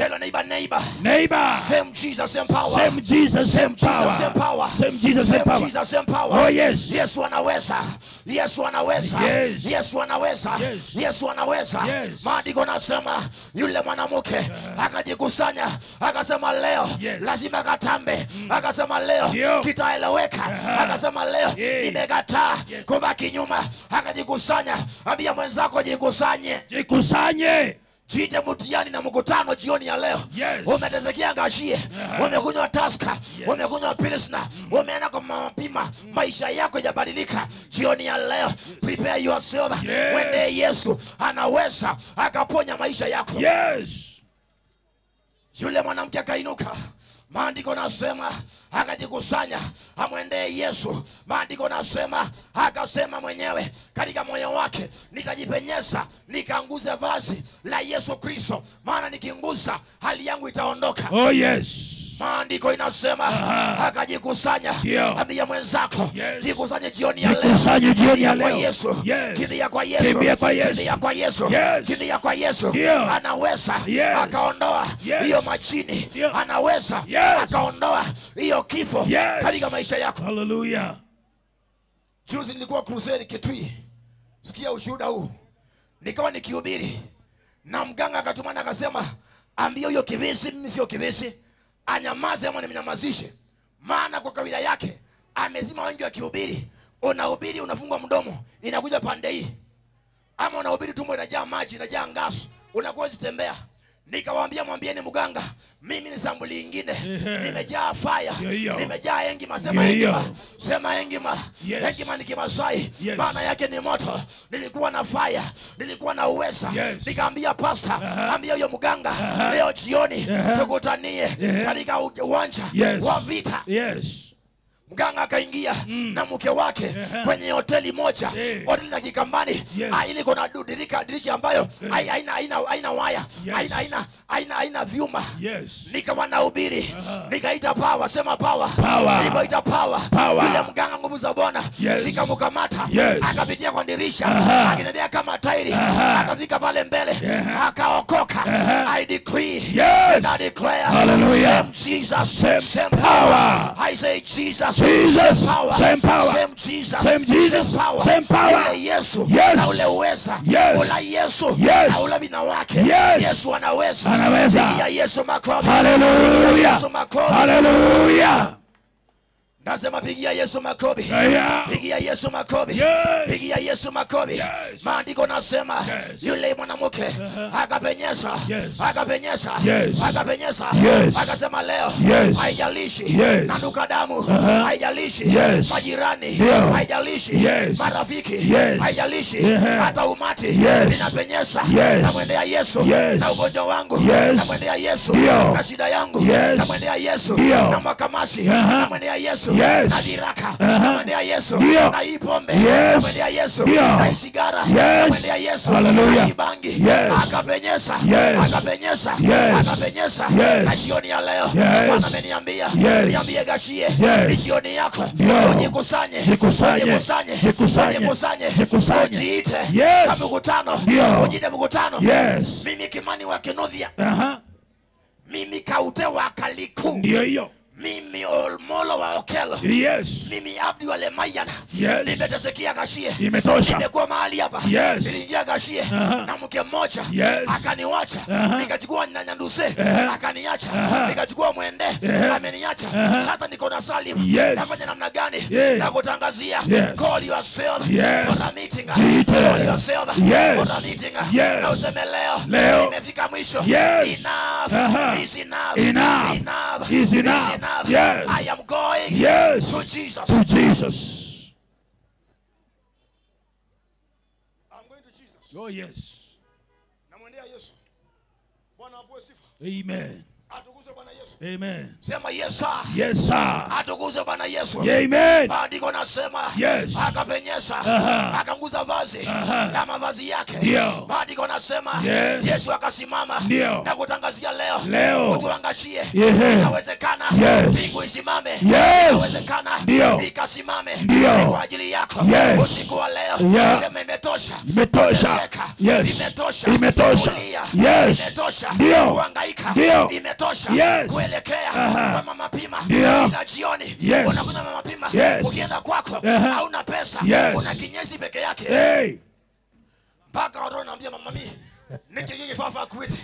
Tell your neighbor, neighbor. Neighbor. Same Jesus, same power. Same Jesus, same power. Jesus, same power. Same Jesus, same power. Jesus, same power. Oh yes. Yesu anaweza. Yesu anaweza. Yes. Yesu anaweza. Yes. Yesu anaweza. Yes. Maandiko nasema yule mwanamke akajikusanya akasema leo Yes. lazima katambe. Akasema leo Ndio. kitaeleweka. Akasema leo Yeah. nimekataa kubaki nyuma. Akajikusanya. Ambia mwenzako jikusanye. Jikusanye. Jiite mtihani na mkutano jioni ya leo. Yes. Umetesekea ngashie, umekunywa Tusker, umekunywa Pilsner, umeenda kwa mapima, maisha yako yabadilika. Jioni ya leo, prepare yourself. Yes. Wende Yesu anaweza akaponya maisha yako. Yes. Yule mwanamke akainuka. Maandiko nasema akajikusanya amwendee Yesu. Maandiko nasema akasema mwenyewe katika moyo wake, nitajipenyeza nikaanguze vazi la Yesu Kristo, maana nikingusa hali yangu itaondoka. Oh yes. Maandiko inasema akajikusanya. Ndio. Ambia mwenzako, Yes. jikusanye jioni ya leo. Jikusanye jioni ya Kimbia kwa leo. Yesu. Yes. Kimbia kwa Yesu. Kimbia kwa Yesu. Kimbia kwa Yesu. Yes. Kimbia kwa Yesu. Ndio. Anaweza Yes. akaondoa Yes. hiyo majini. Ndio. Anaweza Yes. akaondoa hiyo kifo Yes. katika maisha yako. Hallelujah. Juzi nilikuwa crusade Kitui. Sikia ushuhuda huu. Nikawa nikihubiri na mganga akatumana akasema, ambia huyo kivisi, mimi sio kivisi, anyamaze ama nimnyamazishe. Maana kwa kawaida yake amezima wengi wakihubiri. Unahubiri unafungwa mdomo, inakuja pande hii. Ama unahubiri tumbo inajaa maji, inajaa ngasu, unakuwa zitembea. Nikawaambia mwambieni mganga, mimi ni sambuli ingine. Nimejaa fire, Ndio. nimejaa engima, sema Ndio. engima, sema engima. Yes. Engima ni Kimasai. Yes. Maana yake ni moto. Nilikuwa na fire, nilikuwa na uweza. Yes. Nikaambia pastor, ambia huyo mganga, leo jioni tukutanie katika uwanja Yes. wa vita. Yes. Mganga akaingia na mke wake kwenye hoteli moja, Yeah. hoteli ya Kikambani. Yes. Ile kuna dirisha ambayo haina waya, Yes. haina vyuma. Yes. Nikawa nahubiri, nikaita power, sema power. Power. Nilipoita power, Power. yule mganga nguvu za Bwana Yes. zikamkamata, Yes. akapitia kwa dirisha, akitembea kama tairi, akafika pale mbele, akaokoka. I decree Yes. and I declare, Hallelujah. same Jesus, Same same power. power. I say Jesus, Jesus, same power, same power. same Jesus, Same Jesus, same power, same power. Ule Yesu Yes. na ule uweza, Yes. ula Yesu Yes. na ule bina wake. Yes. Yesu anaweza, Anaweza. Pigia Yesu makofi. Pigia Hallelujah. Yesu makofi. Hallelujah. Nasema pigia Yesu makofi. Yeah. Pigia Yesu makofi. Yes. Pigia Yesu makofi. Yes. Maandiko nasema Yes. yule mwanamke akapenyesha, Yes. akapenyesha, Yes. akapenyesha, Yes. akasema leo Yes. haijalishi Yes. nanuka damu, haijalishi Yes. majirani, Ndio. haijalishi Yes. marafiki, Yes. haijalishi Yeah. hata umati, Yes. ninapenyesha, Yes. namwendea Yesu Yes. na ugonjwa wangu, Yes. namwendea Yesu Ndio. na shida yangu, Yes. namwendea Yesu Ndio. na makamasi, namwendea Yesu Yes. na viraka, namwendea Yesu Ndio. na hii pombe, Yes. namwendea Yesu Ndio. na hii sigara, Yes. namwendea Yesu Hallelujah. na hii bangi. Yes. Akapenyesha, Yes. akapenyesha, Yes. akapenyesha. Yes. Na jioni ya leo Yes. Bwana ameniambia, Yes. niambie Gashie, Yes. ni jioni yako Ndio. ujikusanye, Jikusanye. ujikusanye, Jikusanye. ujikusanye, Jikusanye. ujiite Yes. kwa mkutano, Ndio. ujiite mkutano. Yes. Mimi Kimani wa Kinuthia, Aha. mimi Kaute wa Kaliku, Ndio hiyo. mimi Olmolo wa Okelo, Yes. mimi Abdi wa Lemayan, Yes. nimetesekea Gashie, Imetosha. nimekuwa mahali hapa, Yes. niliingia Gashie na mke mmoja Yes. akaniwacha, nikachukua nyanyanduse akaniacha, nikachukua mwende ameniacha. Sasa niko na Salim, Yes. nafanya namna gani? Yes. Nakutangazia, Yes. call yourself Yes. for a meeting, Jiite. call yourself Yes. for a meeting. Yes. Na useme leo, Leo. nimefika mwisho. Yes. Enough is enough. Enough Enough is enough. is enough. Yes. I am going Yes. to Jesus. To Jesus. I'm going to Jesus. Oh yes. Namwendea Yesu. Bwana apewe sifa. Amen. Atukuzwe Bwana Yesu. Amen. Sema yes sir. Yes sir. Atukuzwe Bwana Yesu. Amen. Maandiko nasema yes. Akapenyesha. Akanguza vazi la mavazi yake. Maandiko nasema yes. Yesu akasimama na kutangazia leo. Utuangashie. Inawezekana. Mbingu isimame. Yes. Inawezekana. Ikasimame. Kwa ajili yako. Yes. Usiku wa leo. Yeah. Sema imetosha. Imetosha. Yes. Imetosha. Imetosha. Yes. Imetosha. Kuhangaika. Imetosha. Yes. Kuelekea kwa mama pima. Kila jioni. Yes. Unakunywa mama pima. Yes. Ukienda kwako hauna pesa. Yes. Una kinyesi peke yake. Hey. Mpaka watu wanaambia mama mimi nikigigi fafa kuite.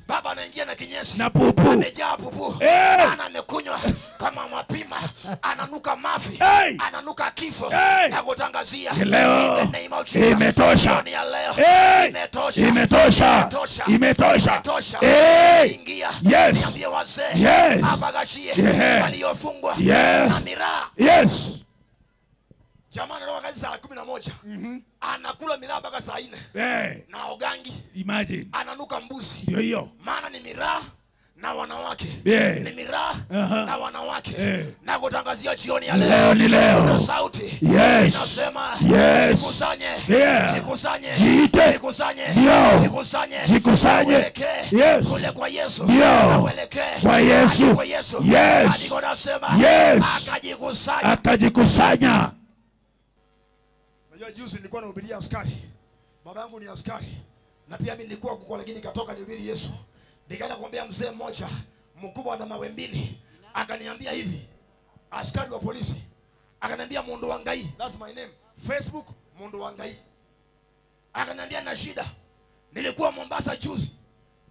Baba anaingia na kinyesi na pupu. Amejaa pupu. Hey. Ana amekunywa kama mapima, ananuka mafi. Hey. Ananuka kifo. Hey. Nakutangazia leo imetosha. Hey. Imetosha. Imetosha. Imetosha. Hey. Ingia. Yes. Niambie wazee. Yes. Abagashie. Waliofungwa. Yes. Na miraa. Yes. Jamani leo kazi saa 11. Anakula miraa mpaka saa 4. Hey. Na ogangi. Imagine. Ananuka mbuzi. Ndio hiyo. Maana ni miraa na wanawake. Yeah. Ni miraa na wanawake. Yeah. Na kutangazia jioni ya leo. Leo ni leo. Kuna sauti. Yes. Inasema. Yes. Jikusanye. Yeah. Jikusanye. Jiite. Jikusanye. Ndio. Jikusanye. Jikusanye. Uelekee. Yes. Kule kwa Yesu. Ndio. Uelekee. Kwa Yesu. Kwa Yesu. Yes. Andiko nasema. Yes. Akajikusanya. Akajikusanya. Unajua juzi nilikuwa nahubiria askari. Baba yangu ni askari. Na pia mimi nilikuwa huko lakini nikatoka nihubiri Yesu. Nikaenda kuambia mzee mmoja mkubwa na mawe mbili. Akaniambia hivi. Askari wa polisi. Akaniambia Mundu wa Ngai. That's my name. Facebook Mundu wa Ngai. Akaniambia na shida. Nilikuwa Mombasa juzi.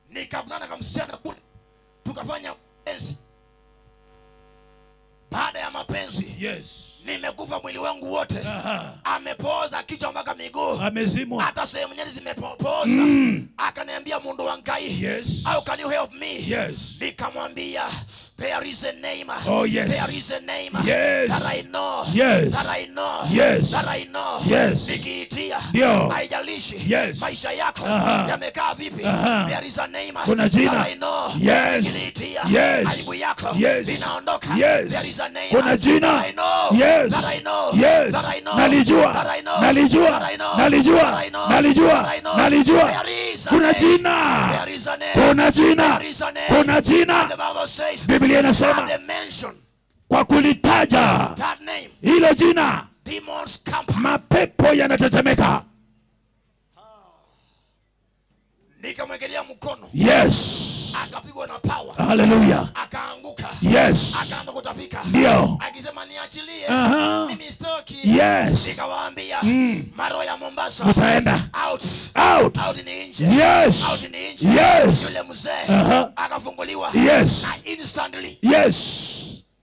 Nikakutana na msichana kule. Tukafanya mapenzi. Baada ya mapenzi. Yes. Nimekufa mwili wangu wote. Amepooza kichwa mpaka miguu. Amezimwa. Hata sehemu nyingi zimepooza. Akaniambia Mundu wa Ngai. Yes. How can you help me? Yes. Nikamwambia there is a name. Oh yes. There is a name. Yes. That I know. Yes. That I know. Yes. That I know. Yes. Nikiitia. Ndio. Haijalishi. Yes. Maisha yako yamekaa vipi. There is a name. Kuna jina. That I know. Yes. Nikiitia. Yes. Aibu yako yes. inaondoka. Yes. There is a name. Kuna jina. That I know. Yes. That I know. Yes. That I know. Nalijua. That I know. Nalijua. That I know. Nalijua. That I know. Nalijua. That I know. Nalijua. There is a Kuna name. jina. There is a name. Kuna jina. There is a name. Kuna jina. The Bible says, Biblia inasema at the mention kwa kulitaja that name, hilo jina, demons camp. Mapepo yanatetemeka. Nikamwekelea mkono. Yes. Akapigwa na power. Hallelujah. Akaanguka. Yes. Akaanza kutapika. Ndio. Akisema niachilie. Mimi sitoki. Yes. Nikawaambia maro ya Mombasa. Mtaenda. Out. Out. Out ni nje. Yes. Out ni nje. Yes. Yule mzee akafunguliwa. Yes. Na instantly. Yes.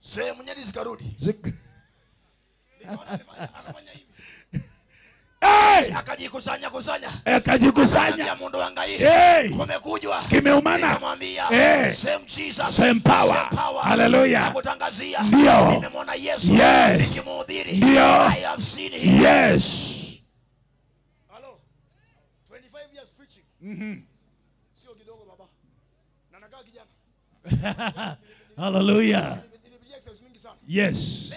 Sehemu nyingi zikarudi. Nikaona akafanya hivi. Hey! Akajikusanya kusanya. Akajikusanya. Mundu wa Ngai. Hey! Kumekujwa. Kimeumana. Nikamwambia, hey! Same Jesus. Same power. Same power. Hallelujah. Nakutangazia. Ndio. Nimemwona Yesu. Yes. Nikimhubiri. Ndio. I have seen him. Yes. Hello. 25 years preaching. Sio kidogo baba. Na nakaa kijana. Hallelujah. Nilipigia exercise mingi sana. Yes.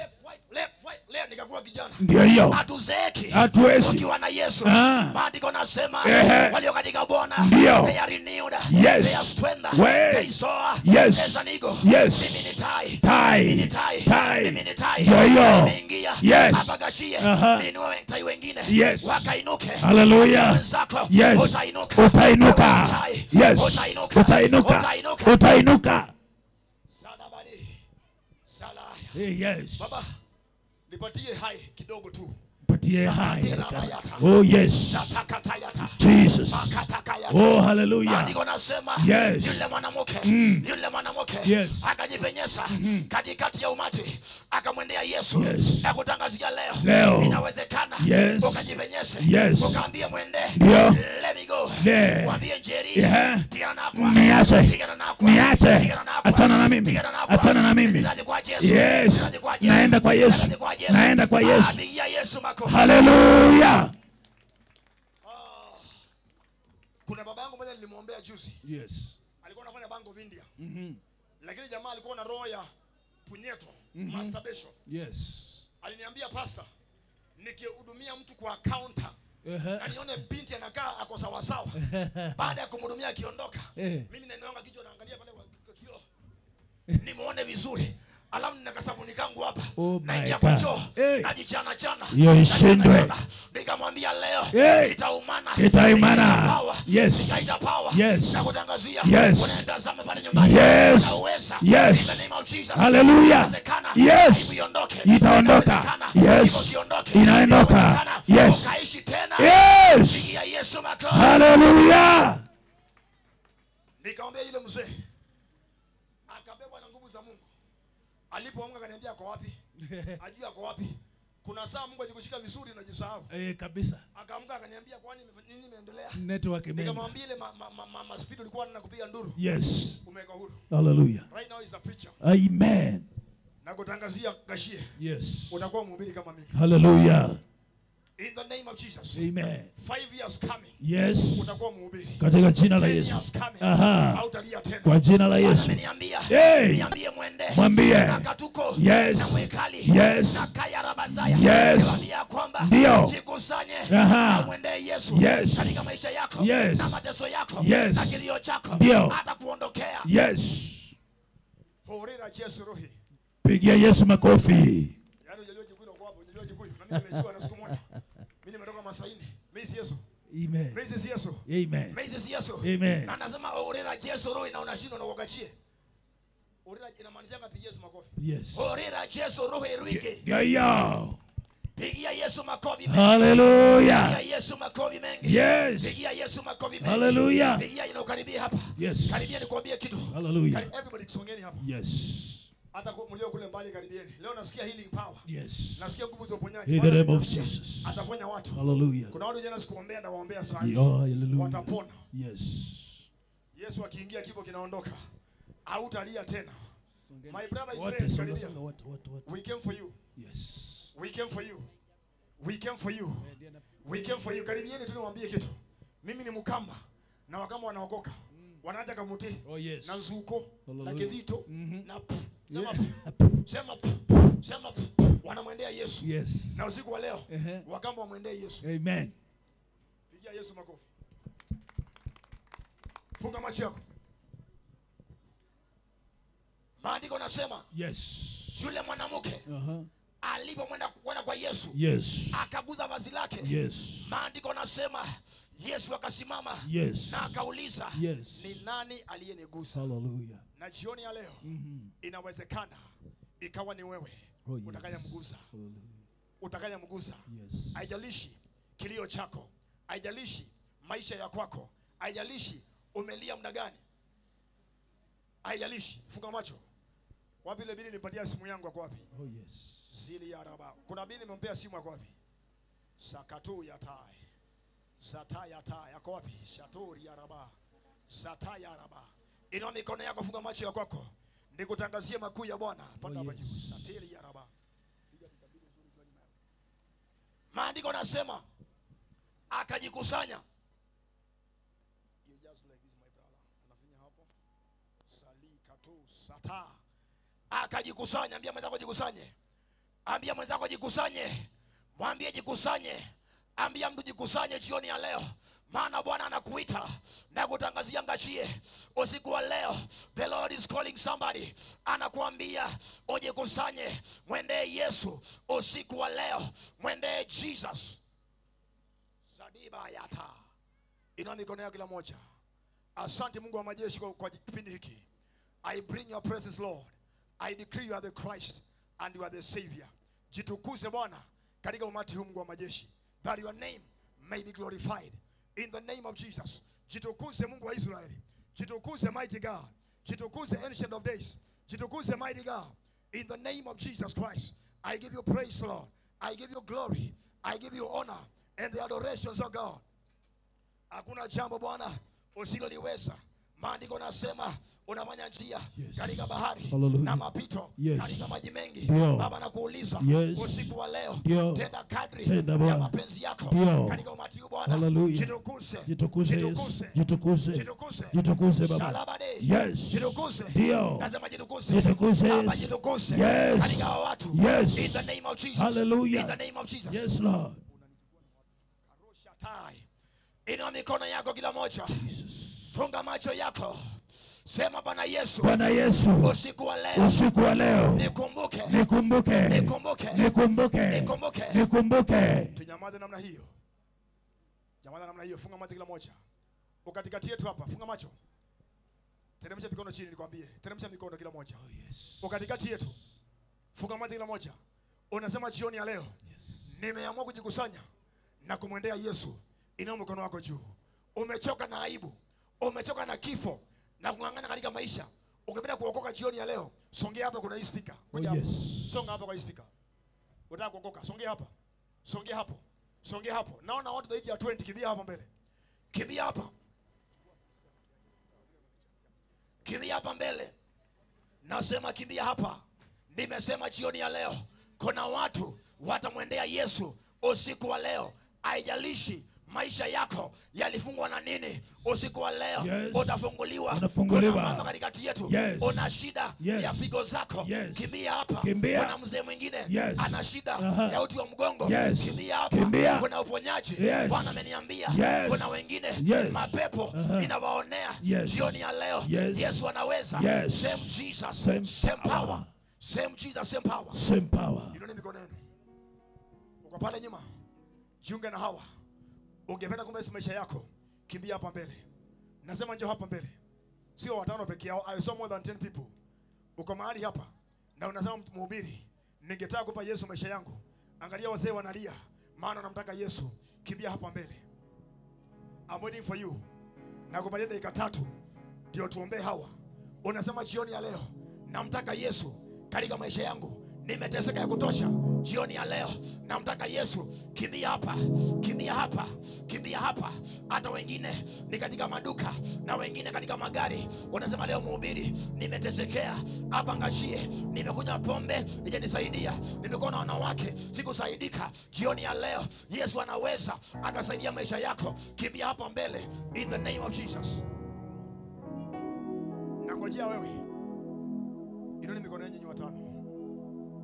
Left, right, left, nikakuwa kijana. Ndio hiyo. Hatuzeeki. Hatuwezi. Ukiwa na Yesu. Maandiko nasema walio katika Bwana ndio. They are renewed. Yes. They are strengthened. They soar. Yes. As an eagle. Yes. Mimi ni tai. Tai. Mimi ni tai. Tai. Mimi ni tai. Ndio hiyo. Nimeingia. Yes. Apagashie. Niinue tai wengine. Yes. Wakainuke. Hallelujah. Wenzako. Yes. Utainuka. Utainuka. Tai. Yes. Utainuka. Utainuka. Utainuka. Utainuka. Salabari. Salaya. Hey, yes. Baba, nipatie hai kidogo tu. Patie hai. Oh yes. Jesus. Oh hallelujah. Maandiko nasema yes. Yule mwanamke, yule mwanamke yes. Akajipenyeza katikati ya umati akamwendea Yesu. Yes. Na kutangazia leo, leo inawezekana yes. Ukajipenyeze. Yes. Ukaambie mwende. Ndio. Let me go. Yeah. Mwambie Njeri. Yeah. Tigana nakwa. Niache. Tigana nakwa. Niache. Tigana nakwa. Achana na mimi. Achana na mimi. Yes. Naenda kwa Yesu. Naenda kwa Yesu. Pigia Yesu makofi. Hallelujah. Kuna baba yangu mmoja nilimwombea juzi. Yes. Alikuwa anafanya Bank of India. Lakini jamaa alikuwa na roho ya punyeto, masturbation. Yes. Aliniambia pastor, nikihudumia mtu kwa counter na nione binti anakaa ako sawa sawa. Baada ya kumhudumia akiondoka, mimi nainua kichwa naangalia pale kwa kioo. Nimuone vizuri. Alafu nina kasabuni kangu hapa. Naingia kwa choo. Najichana chana. Hiyo ishindwe. Nikamwambia leo kitaumana. Kitaumana. Yes. Nikaita power. Yes. Nakutangazia. Yes. Unatazama pale nyumbani. Yes. Unaweza. Yes. In the name of Jesus. Hallelujah. Yes. Itaondoka. Yes. Inaondoka. Yes. Ukaishi tena. Yes. Pigia Yesu makofi. Hallelujah. Nikamwambia yule mzee akabebwa na nguvu za Mungu. Alipoamka akaniambia ako wapi? Ajui ako wapi? Kuna saa Mungu akikushika vizuri unajisahau. Kabisa. Akaamka akaniambia kwani nini imeendelea? Network imeenda. Nikamwambia ile ma speed ulikuwa unakupiga nduru. Yes. Umeweka huru. Hallelujah. Right now is a preacher. Amen. Nakutangazia Gashie. Yes. Utakuwa mhubiri kama mimi. Hallelujah. In the name of Jesus. Amen. 5 years coming. Yes. Utakuwa mhubiri. Katika jina la Yesu. Aha. Hautalia tena. Kwa jina la Yesu. Hey. Niambie mwende. Mwambie. Na katuko. Yes. Na mwekali. Yes. Na kaya rabazaya. Yes. Niambia kwamba ndio. Jikusanye. Aha. Na mwende Yesu. Yes. Katika maisha yako. Yes. Na mateso yako. Yes. Na kilio chako. Ndio. Atakuondokea. Yes. Horera Yesu rohi. Pigia Yesu makofi. Yaani unajua Kikuyu kwa hapo, unajua Kikuyu. Na mimi nimejua na siku moja. Mimi nimetoka Masaini. Mimi si Yesu. Amen. Mimi si Yesu. Amen. Mimi si Yesu. Amen. Na anasema orera Yesu rohi na unashindwa na uogachie. Orera inamaanisha ngapi Yesu makofi? Yes. Orera Yesu rohi ruike. Ndio hiyo. Pigia Yesu makofi mengi. Hallelujah. Pigia Yesu makofi mengi. Yes. Pigia Yesu makofi mengi. Hallelujah. Pigia inakaribia hapa. Yes. Karibia nikwambie kitu. Hallelujah. Everybody songeni hapa. Yes. Hata mlio kule mbali karibieni. Leo nasikia healing power. Yes. Nasikia nguvu za uponyaji. In the name of Jesus. Ataponya watu. Hallelujah. Kuna watu jana sikuombea na waombea sana. Oh, hallelujah. Watapona. Yes. Yesu akiingia kifo kinaondoka. Hautalia tena. My brother is praying. We came for you. Yes. We came for you. We came for you. We came for you. Karibieni tu niwaambie kitu. Mimi ni Mkamba na Wakamba wanaokoka. Wanaacha kamuti. Oh, yes. Na nzuko na kizito na sema sema wanamwendea Yesu. Yes. Na usiku wa leo Wakamba wamwendee Yesu. Amen. Pigia Yesu makofi. Funga macho yako. Maandiko nasema yes. Yule mwanamke alipomwenda kwenda kwa Yesu. Yes. Akaguza vazi lake. Yes. Maandiko nasema Yesu akasimama. Yes. Na akauliza, yes, ni nani aliyenigusa? Hallelujah. Na jioni ya leo inawezekana ikawa ni wewe. Oh, yes. Utakayemgusa. Utakayemgusa. Yes. Haijalishi kilio chako, haijalishi maisha ya kwako, haijalishi umelia muda gani. Haijalishi. Funga macho. Wapi ile bili nilipatia simu yangu kwa wapi? Oh yes. Zili ya raba. Kuna bili nimempea simu yako wapi? Sakatu ya tai. Zata ya tai. Yako wapi? Shatori ya raba. Zata ya raba. Inua mikono yako, funga macho ya kwako. Nikutangazie makuu ya Bwana. Panda hapa juu. Satiri ya raba. Maandiko nasema akajikusanya. You just like this my brother. Unafinya hapo. Sali katu sata. Akajikusanya. Ambia mwenzako jikusanye. Ambia mwenzako jikusanye. Mwambie jikusanye. Ambia mtu jikusanye jioni ya leo. Maana Bwana anakuita na kutangazia ngashie usiku wa leo. The Lord is calling somebody. Anakuambia ujikusanye, mwendee Yesu usiku wa leo. Mwendee Jesus. Sadiba yata. Inua mikono yako kila moja. Asante Mungu wa majeshi kwa kipindi hiki. I bring your presence Lord. I decree you are the Christ and you are the Savior. Jitukuze Bwana katika umati huu Mungu wa majeshi. That your name may be glorified. In the name of Jesus. Jitukuze Mungu wa Israeli. Jitukuze mighty God. Jitukuze Ancient of Days. Jitukuze mighty God. In the name of Jesus Christ. I give you praise Lord. I give you glory. I give you honor and the adorations of God. Hakuna jambo Bwana usiloliweza. Maandiko nasema unafanya njia Yes. katika bahari Hallelujah. na mapito Yes. katika maji mengi. Ndio. Baba, nakuuliza Yes. usiku wa leo, Ndio. tenda kadri Tenda ya Bwana. mapenzi yako Ndio. katika umati huu Bwana. Hallelujah. Jitukuse. Jitukuse Yesu. Jitukuse. Jitukuse. Jitukuse. Jitukuse Baba. Shalabade. Yes. Jitukuse. Ndio. Nasema jitukuse. Jitukuse Baba, Yesu. jitukuse. Yes. Katika hawa watu. Yes. In the name of Jesus. Hallelujah. In the name of Jesus. Yes, Lord. Shatai. Inua mikono yako kila moja. Jesus. Funga macho yako. Sema Bwana Yesu, Bwana Yesu, usiku wa leo usiku wa leo nikumbuke. nikumbuke. Nikumbuke. Nikumbuke. Nikumbuke. Nikumbuke. Tunyamaze namna hiyo. Nyamaza namna hiyo, funga macho kila moja. Ukatikati yetu hapa, funga macho. Teremsha mikono chini nikwambie. Teremsha mikono kila moja. Oh, yes. Ukatikati yetu. Funga macho kila moja. Unasema jioni ya leo, Yes. nimeamua kujikusanya na kumwendea Yesu. Inua mkono wako juu. Umechoka na aibu, umechoka na kifo na kung'ang'ana katika maisha. Ungependa kuokoka jioni ya leo, songea hapa, kuna hii speaker. Oh, Ngoja hapa. yes. Songa hapa kwa hii speaker. Unataka kuokoka, songea hapa. Songea hapo. Songea hapo. Naona watu zaidi ya 20, kimbia hapa mbele. Kimbia hapa. Kimbia hapa mbele. Nasema kimbia hapa. Nimesema jioni ya leo kuna watu watamwendea Yesu usiku wa leo. Haijalishi maisha yako yalifungwa na nini, usiku wa leo Yes. utafunguliwa. Unafunguliwa. Kuna mama katikati yetu, Yes. una shida Yes. ya figo zako, Yes. kimbia hapa. Kimbia. Kuna mzee mwingine Yes. ana shida Aha. ya uti wa mgongo, Yes. kimbia hapa. Kimbia. Kuna uponyaji, Yes. Bwana ameniambia. Yes. Kuna wengine Yes. mapepo Aha. inawaonea Yes. jioni ya leo. Yes. Yesu anaweza. Yes. Same Jesus, Same same power. power. Same Jesus, same power. Same power. Inueni mikono yenu. Uko pale nyuma, jiunge na hawa. Ungependa kumbe maisha yako, kimbia hapa mbele. Nasema njoo hapa mbele. Sio watano peke yao, I saw more than 10 people. Uko mahali hapa na unasema mhubiri, ningetaka kupa Yesu maisha yangu. Angalia wazee wanalia, maana wanamtaka Yesu. Kimbia hapa mbele. I'm waiting for you. Nakupatia dakika 3 ndio tuombee hawa. Unasema jioni ya leo namtaka Yesu katika maisha yangu, nimeteseka ya kutosha. Jioni ya leo namtaka Yesu. Kimbia hapa, kimbia hapa, kimbia hapa. Hata wengine ni katika maduka na wengine katika magari. Unasema leo mhubiri, nimetesekea hapa Ngashie, nimekunywa pombe ijanisaidia, nimekuwa na wanawake sikusaidika. Jioni ya leo Yesu anaweza akasaidia maisha yako. Kimbia hapa mbele in the name of Jesus. Nangojea wewe. Inua mikono yenu watano.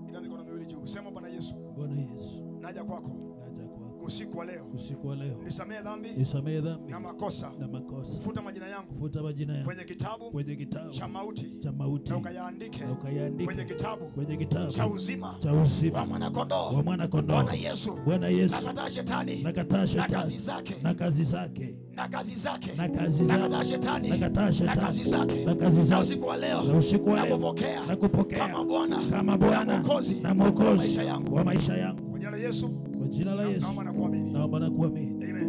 Inua mikono miwili juu. Sema Bwana Yesu, Bwana Yesu, naja kwako naja kwako usiku wa leo. usiku wa leo. Nisamehe dhambi Nisamehe dhambi na makosa. na makosa. Futa majina yangu Futa majina yangu kwenye kitabu kwenye kitabu cha mauti cha mauti na ukayaandike na ukayaandike kwenye kitabu kwenye kitabu cha uzima cha uzima wa mwana kondoo. wa mwana kondoo. Bwana Yesu, Bwana Yesu, nakataa shetani nakataa na shetani kazi zake na kazi zake na kazi zake na kazi zake nakataa shetani nakataa na shetani kazi zake na kazi na zake usiku wa leo na usiku wa leo nakupokea nakupokea kama Bwana kama Bwana na Mwokozi na Mwokozi wa maisha yangu. wa maisha yangu. Kwa jina la Yesu Kwa jina la Yesu naomba na kuamini. naomba na kuamini. Amen.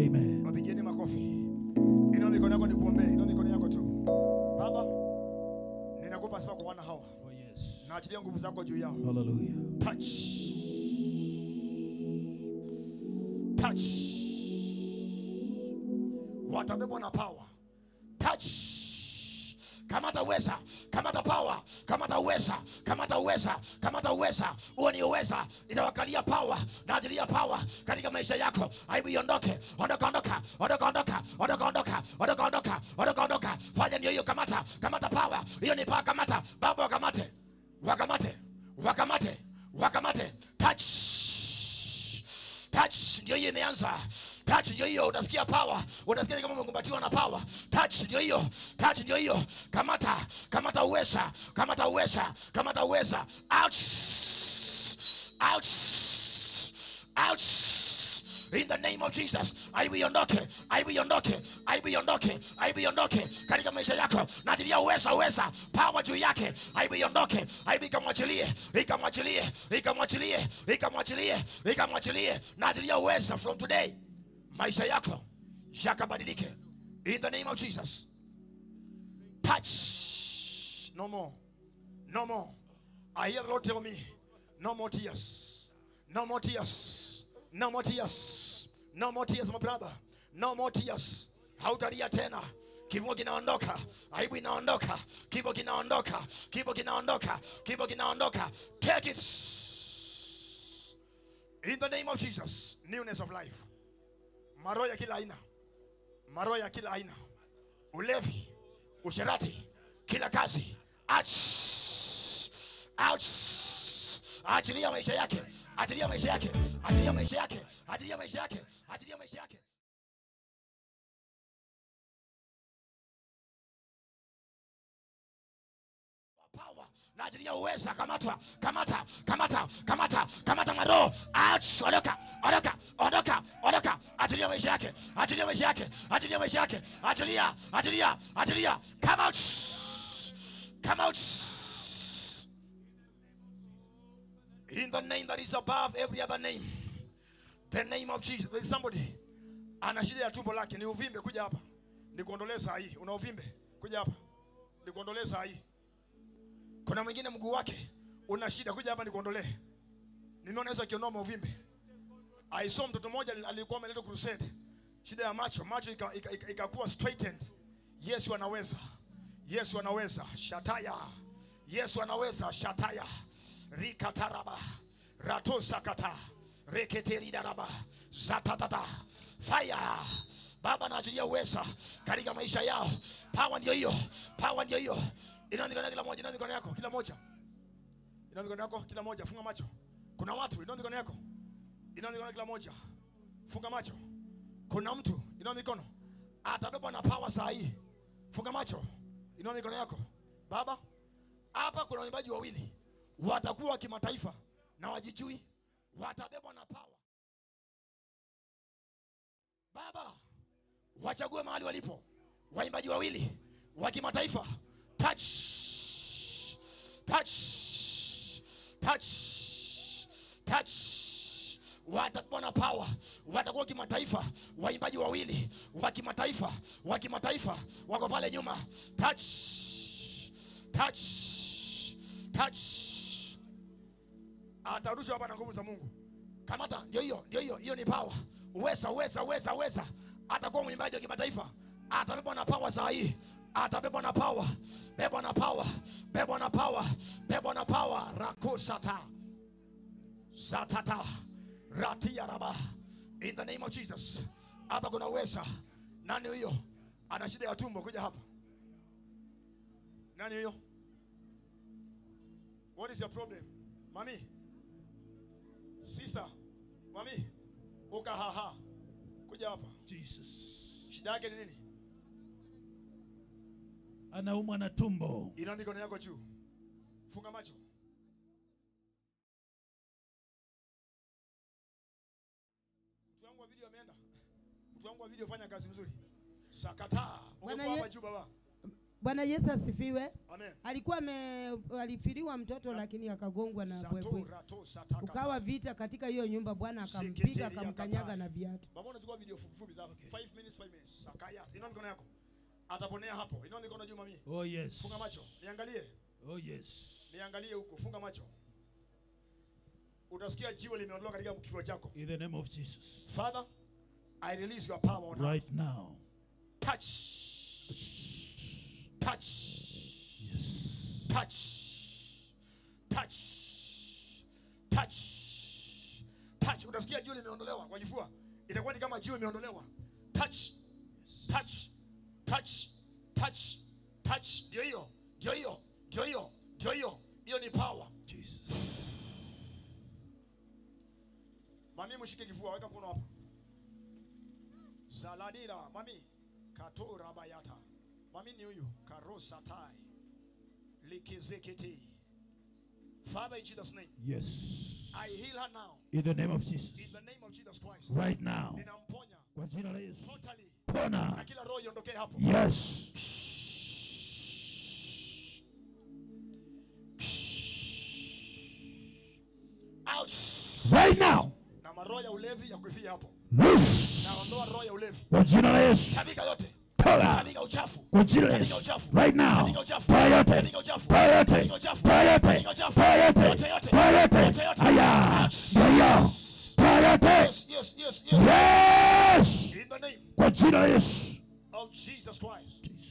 Amen. Wapigieni makofi. Inua mikono yako nikuombee. Inua mikono yako tu. Baba, ninakupa sifa kwa wana hawa. Oh yes. Naachilia nguvu zako juu yao. Hallelujah. Touch. Touch. Watabebwa na power. Touch. Kamata uweza, kamata power, kamata uweza, kamata uweza, kamata uweza. Huo ni uweza, itawakalia power, na achilia power katika maisha yako. Aibu iondoke, ondoka, ondoka, ondoka, ondoka, ondoka, ondoka, ondoka, ondoka, ondoka, ondoka. Fanya ndio hiyo, kamata, kamata power. Hiyo ni power, kamata. Baba wakamate, wakamate, wakamate, wakamate. Touch. Touch ndio hiyo imeanza. Touch ndio hiyo, utasikia power. Utasikia ni kama umekumbatiwa na power. Touch ndio hiyo. Touch ndio hiyo. Kamata, kamata uweza, kamata uweza, kamata uweza. Out. Out. Out. In the name of Jesus, aibu iondoke, aibu iondoke, aibu iondoke, aibu iondoke katika maisha yako. Naachilia uweza, uweza, power juu yake. Aibu iondoke, aibu ikamwachilie, ikamwachilie, ikamwachilie, ikamwachilie, ikamwachilie. Naachilia uweza from today, maisha yako yakabadilike. In the name of Jesus. Touch. No more. No more. I hear the Lord tell me, no more tears. No more tears. No more tears. No more tears, my brother. No more tears. Hautalia tena. Kifungo kinaondoka. Aibu inaondoka. Kifo kinaondoka. Kifo kinaondoka. Kifo kinaondoka. Take it. In the name of Jesus. Newness of life. Maroho ya kila aina. Maroho ya kila aina. Ulevi, usherati, kila kazi. Ouch. Ouch. Achilia maisha yake. Achilia maisha yake. Achilia maisha yake. Achilia maisha yake. Achilia maisha yake. Power. Na achilia uweza. Kamata. Kamata. Kamata. Kamata. Kamata maroho. Ouch. Ondoka. Ondoka. Ondoka. Ondoka. Achilia maisha yake. Achilia maisha yake. Achilia maisha yake. Achilia. Achilia. Achilia. Come out. Come out. In the name that is above every other name. The name of Jesus. There is somebody. Ana shida ya tumbo lake. Ni uvimbe, kuja hapa. Nikuondolee saa hii. Una uvimbe? Kuja hapa. Nikuondolee saa hii. Kuna mwingine mguu wake una shida, kuja hapa nikuondolee. Nimeona Yesu akiondoa mauvimbe. I saw mtoto mmoja alikuwa ameletwa crusade. Shida ya macho, macho ikakuwa straightened. Yesu anaweza. Yesu anaweza. Shataya. Yesu anaweza. Shataya. Rikataraba. Ratosakata. Reketeridaraba. Zatatata. Fire. Baba anaachilia uweza katika maisha yao. Power ndio hiyo. Power ndio hiyo. Inua mikono kila moja, inua mikono yako kila moja. Inua mikono yako kila moja, funga macho. Kuna watu, inua mikono yako. Inua mikono kila moja. Funga macho. Kuna mtu, inua mikono. Atabebwa na power saa hii. Funga macho. Inua mikono yako. Baba, hapa kuna waimbaji wawili. Watakuwa kimataifa na wajijui, watabebwa na power. Baba, wachague mahali walipo. Waimbaji wawili wa kimataifa. Touch. Touch. Touch. Touch. Watakuwa na power. Watakuwa kimataifa. Waimbaji wawili wa kimataifa, wa kimataifa wako pale nyuma. Touch. Touch. Touch. Atarushwa hapa na nguvu za Mungu. Kamata, ndio hiyo, ndio hiyo, hiyo ni power. Uweza, uweza, uweza, uweza. Atakuwa mwimbaji wa kimataifa. Atabebwa na power saa hii. Atabebwa na power. Bebwa na power. Bebwa na power. Bebwa na power. Rakosata. Zatata. Ratia raba. In the name of Jesus. Hapa kuna uweza. Nani huyo? Ana shida ya tumbo, kuja hapa. Nani huyo? What is your problem? Mami. Sister. Mami. Ukahaha. Kuja hapa. Jesus. Shida yake ni nini? Anaumwa na tumbo. Inua mikono yako juu. Funga macho. Mtu wangu wa video ameenda. Mtu wangu wa video fanya kazi nzuri. Sakata. Ungekuwa hapa juu baba. Bwana Yesu asifiwe. Amen. Alikuwa alifiriwa mtoto lakini akagongwa na bwebwe. Ukawa vita katika hiyo nyumba, Bwana akampiga akamkanyaga na viatu. Baba unachukua video fupi fupi za 5 minutes 5 minutes. Sakaya. Inua mikono yako. Ataponea hapo. Inua mikono juu mami. Oh yes. Funga macho. Niangalie. Oh yes. Niangalie huko. Funga macho. Utasikia jiwe limeondoka katika kifua chako. In the name of Jesus. Father, I release your power on her. Right now. Touch. Touch. Yes. Touch. Touch. Touch. Touch. Utasikia jiwe limeondolewa kwa kifua. Itakuwa ni kama jiwe limeondolewa. Touch. Yes. Touch. Touch. Touch. Touch. Ndio hiyo. Ndio hiyo. Ndio hiyo. Ndio hiyo. Hiyo ni power. Jesus. Mami mshike kifua, weka mkono hapa. Zaladira, mami. Katora bayata. Mami ni huyu. Karosatai. Likizeketi. Father, in Jesus' name. Yes. I heal her now. In the name of Jesus. In the name of Jesus Christ. Right now. Ninamponya. Kwa jina la Yesu. Totally. Pona. Na kila roho iondokee hapo. Yes. Out. Right now. Na maroho ya ulevi ya kuifia hapo. Loose. Naondoa roho ya ulevi. Kwa jina la Yesu. Tabika yote. Toa. Tabika uchafu. Kwa jina la Yesu. Right now. Toa yote. Toa yote. Toa yote. Toa yote. Toa yote. Haya. Ndio. Toa yote. Yes, yes, yes, yes. Yes. In the name Kwa jina la Yesu. of Jesus Christ. Jesus.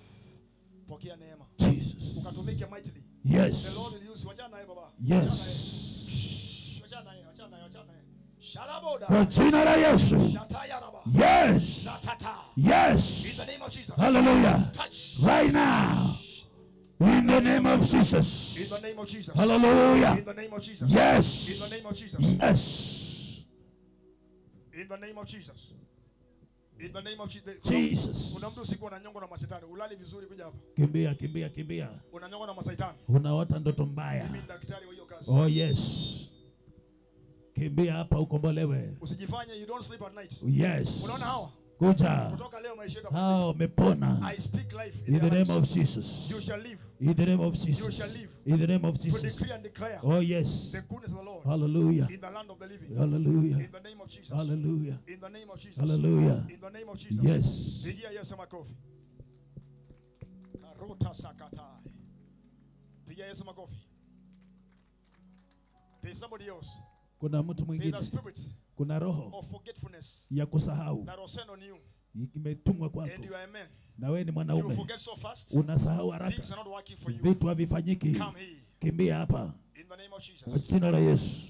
Pokea neema. Jesus. Ukatumike mightily. Yes. The Lord will use you. Wachana naye baba. Yes. Wachana naye, wachana naye, wachana naye. Shalaboda. Kwa jina la Yesu. Shataya raba. Yes. Shatata. Yes. In the name of Jesus. Hallelujah. Touch. Right now. In the name of Jesus. In the name of Jesus. Hallelujah. In the name of Jesus. Yes. In the name of Jesus. Yes. In the name of Jesus. In the name of Jesus. Jesus. Kuna mtu usiku ananyongwa na mashetani. Ulali vizuri kuja hapa. Kimbia, kimbia, kimbia. Unanyongwa na mashetani. Unaota ndoto mbaya. Mimi ni daktari wa hiyo kazi. Oh yes. Kimbia hapa ukombolewe. Usijifanye you don't sleep at night. Yes. Unaona hawa? Kuja. Kutoka leo maisha yetu. Hao wamepona. I speak life In the their name lives. of Jesus. You shall live. In the name of Jesus. You shall live. In the name of To Jesus. decree and declare Oh yes. the goodness of the Lord. Hallelujah. In the land of the living. Hallelujah. In the name of Jesus. Hallelujah. In the name of Jesus. Hallelujah. In the name of Jesus. Yes. Pigia Yesu makofi. Karota sakatai. Pigia Yesu makofi. There's somebody else. Kuna mtu There's mwingine. a spirit Kuna roho of forgetfulness ya kusahau that was sent on you. imetumwa kwako. And you are a man. Na wewe ni You mwanaume. forget so fast. Unasahau haraka. Things are not working for you. Vitu havifanyiki. Come here. Kimbia hapa. In the name of Jesus. Kwa jina la Yesu.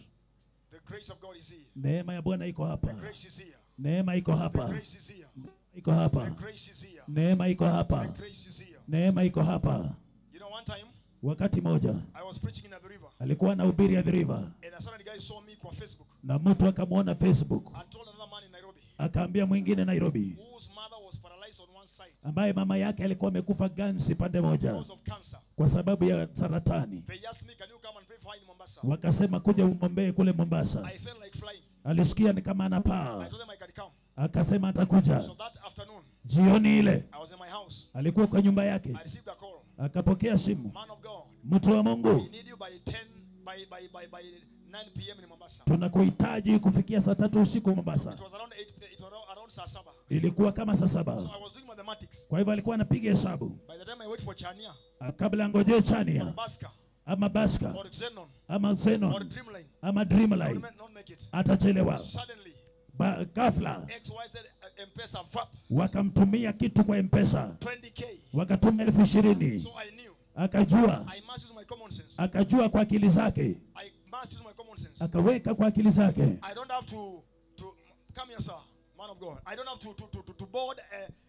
The grace of God is here. Neema ya Bwana iko The hapa. grace is here. Neema iko The hapa. grace is here. Iko hapa. The grace is here. Neema iko The hapa. grace is here. Neema iko hapa. You know, one time Wakati moja I was preaching in the river, alikuwa anahubiri at the river, and a certain guy saw me kwa Facebook na mtu akamwona Facebook, and told another man in Nairobi akaambia mwingine Nairobi whose mother was paralyzed on one side ambaye mama yake alikuwa amekufa ganzi pande moja because of cancer. kwa sababu ya saratani. They asked me, "Can you come and pray for her in Mombasa?" Wakasema kuja umwombee kule Mombasa. I felt like flying. Alisikia ni kama I anapaa, told them I can come. akasema atakuja. So that afternoon, Jioni ile I was in my house. alikuwa kwa nyumba yake, I received a call. akapokea simu, Man of God, mtu wa Mungu, we need you by 10 by 9 p.m. in Mombasa. tunakuhitaji kufikia saa 3 usiku Mombasa. It was around 8. It was around saa saba. Ilikuwa kama saa 7. So I was doing mathematics. Kwa hivyo alikuwa anapiga hesabu. By the time I wait for Chania, Kabla angojee Chania or Baska, ama Baska or Xenon, ama Xenon or Dreamline, ama Dreamline, not make it. Atachelewa. Suddenly, ghafla XYZ M-Pesa VAP wakamtumia kitu kwa M-Pesa, 20K. wakatuma 20,000. So I knew Akajua, I must use my common sense. akajua kwa akili zake, I must use my common sense. akaweka kwa akili zake. I don't have to come here, sir, man of God. I don't have to board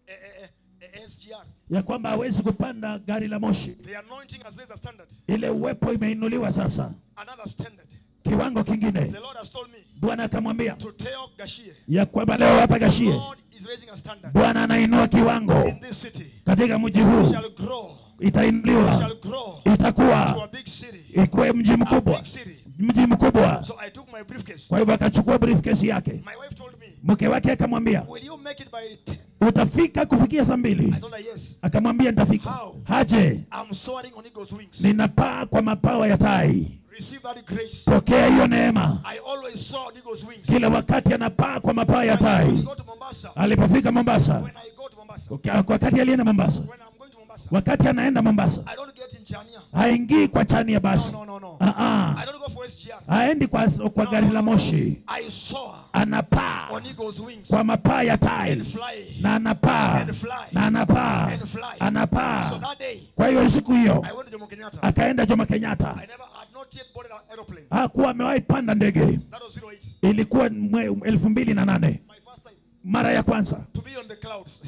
a SGR. Ya kwamba hawezi kupanda gari la moshi. The anointing has raised a standard. Ile uwepo imeinuliwa sasa. Another standard. Kiwango kingine. The Lord has told me Bwana akamwambia to tell Gashie. ya kwamba leo hapa Gashie God is raising a standard. Bwana anainua kiwango In this city. katika mji huu. Shall grow. Itainuliwa. Shall grow. Itakuwa. To a big city. Ikuwe mji mkubwa. A big city. Mji mkubwa. So I took my briefcase. Kwa hivyo akachukua briefcase yake. My wife told me, Mke wake akamwambia, will you make it by 10? utafika kufikia saa 2? I told her yes. Akamwambia nitafika. How? Haje. I'm soaring on eagle's wings. Ninapaa kwa mapawa ya tai. Receive that grace. Pokea hiyo neema. I always saw on eagle's wings. Kila wakati anapaa kwa mapawa ya tai. When I go to Mombasa. Alipofika Mombasa. When I go to Mombasa. Wakati alienda Mombasa. When I'm going to Mombasa. Wakati anaenda Mombasa. I don't get in Chania. Haingii kwa Chania basi. No. I don't go for SGR. Haendi kwa gari la moshi. I saw Anapaa on eagle's wings. kwa mapaa ya tai. And fly. Na anapaa. And fly. Na anapaa. And fly. Anapaa. So that day, Kwa hiyo siku hiyo I went to Jomo Kenyatta. akaenda Jomo Kenyatta. I had not yet boarded an aeroplane. Hakuwa amewahi panda ndege. That was 08. Ilikuwa 2008. My first time Mara ya kwanza to be on the clouds.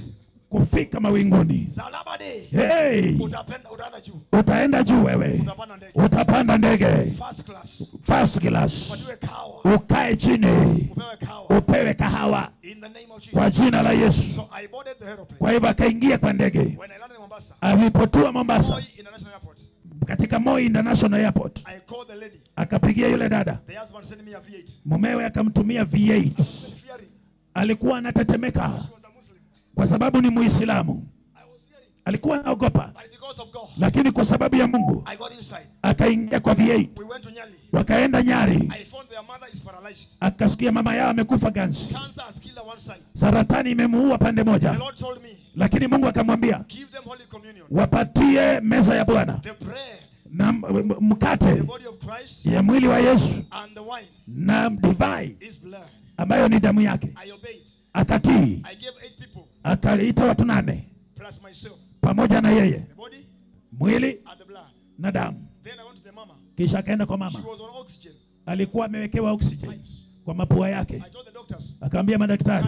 kufika mawinguni. Salama day. Hey, Utaenda juu. Utaenda juu wewe. Utapanda ndege. Utapanda ndege. First class. First class. Upatiwe kahawa. Ukae chini. Upewe kahawa. Upewe kahawa. In the name of Jesus. Kwa jina la Yesu. So I boarded the aeroplane. Kwa hivyo akaingia kwa ndege. When I landed in Mombasa. Alipotua Mombasa. Moi International Airport. Katika Moi International Airport. I called the lady. Akapigia yule dada. The husband sent me a V8. Mumewe akamtumia V8. Alikuwa anatetemeka. Kwa sababu ni Muislamu. Alikuwa anaogopa. Lakini kwa sababu ya Mungu akaingia kwa V8. Wakaenda Nyari. Akasikia mama yao amekufa ganzi. Saratani imemuua pande moja. Lakini Mungu akamwambia wapatie meza ya Bwana na mkate ya mwili wa Yesu na divai ambayo ni damu yake. Akatii. Akaita watu 8 pamoja na yeye. Mwili and the blood. Na damu. Then I went to the mama. Kisha akaenda kwa mama. She was on oxygen. Alikuwa amewekewa oxygen kwa mapua yake. I told the doctors, Akaambia madaktari,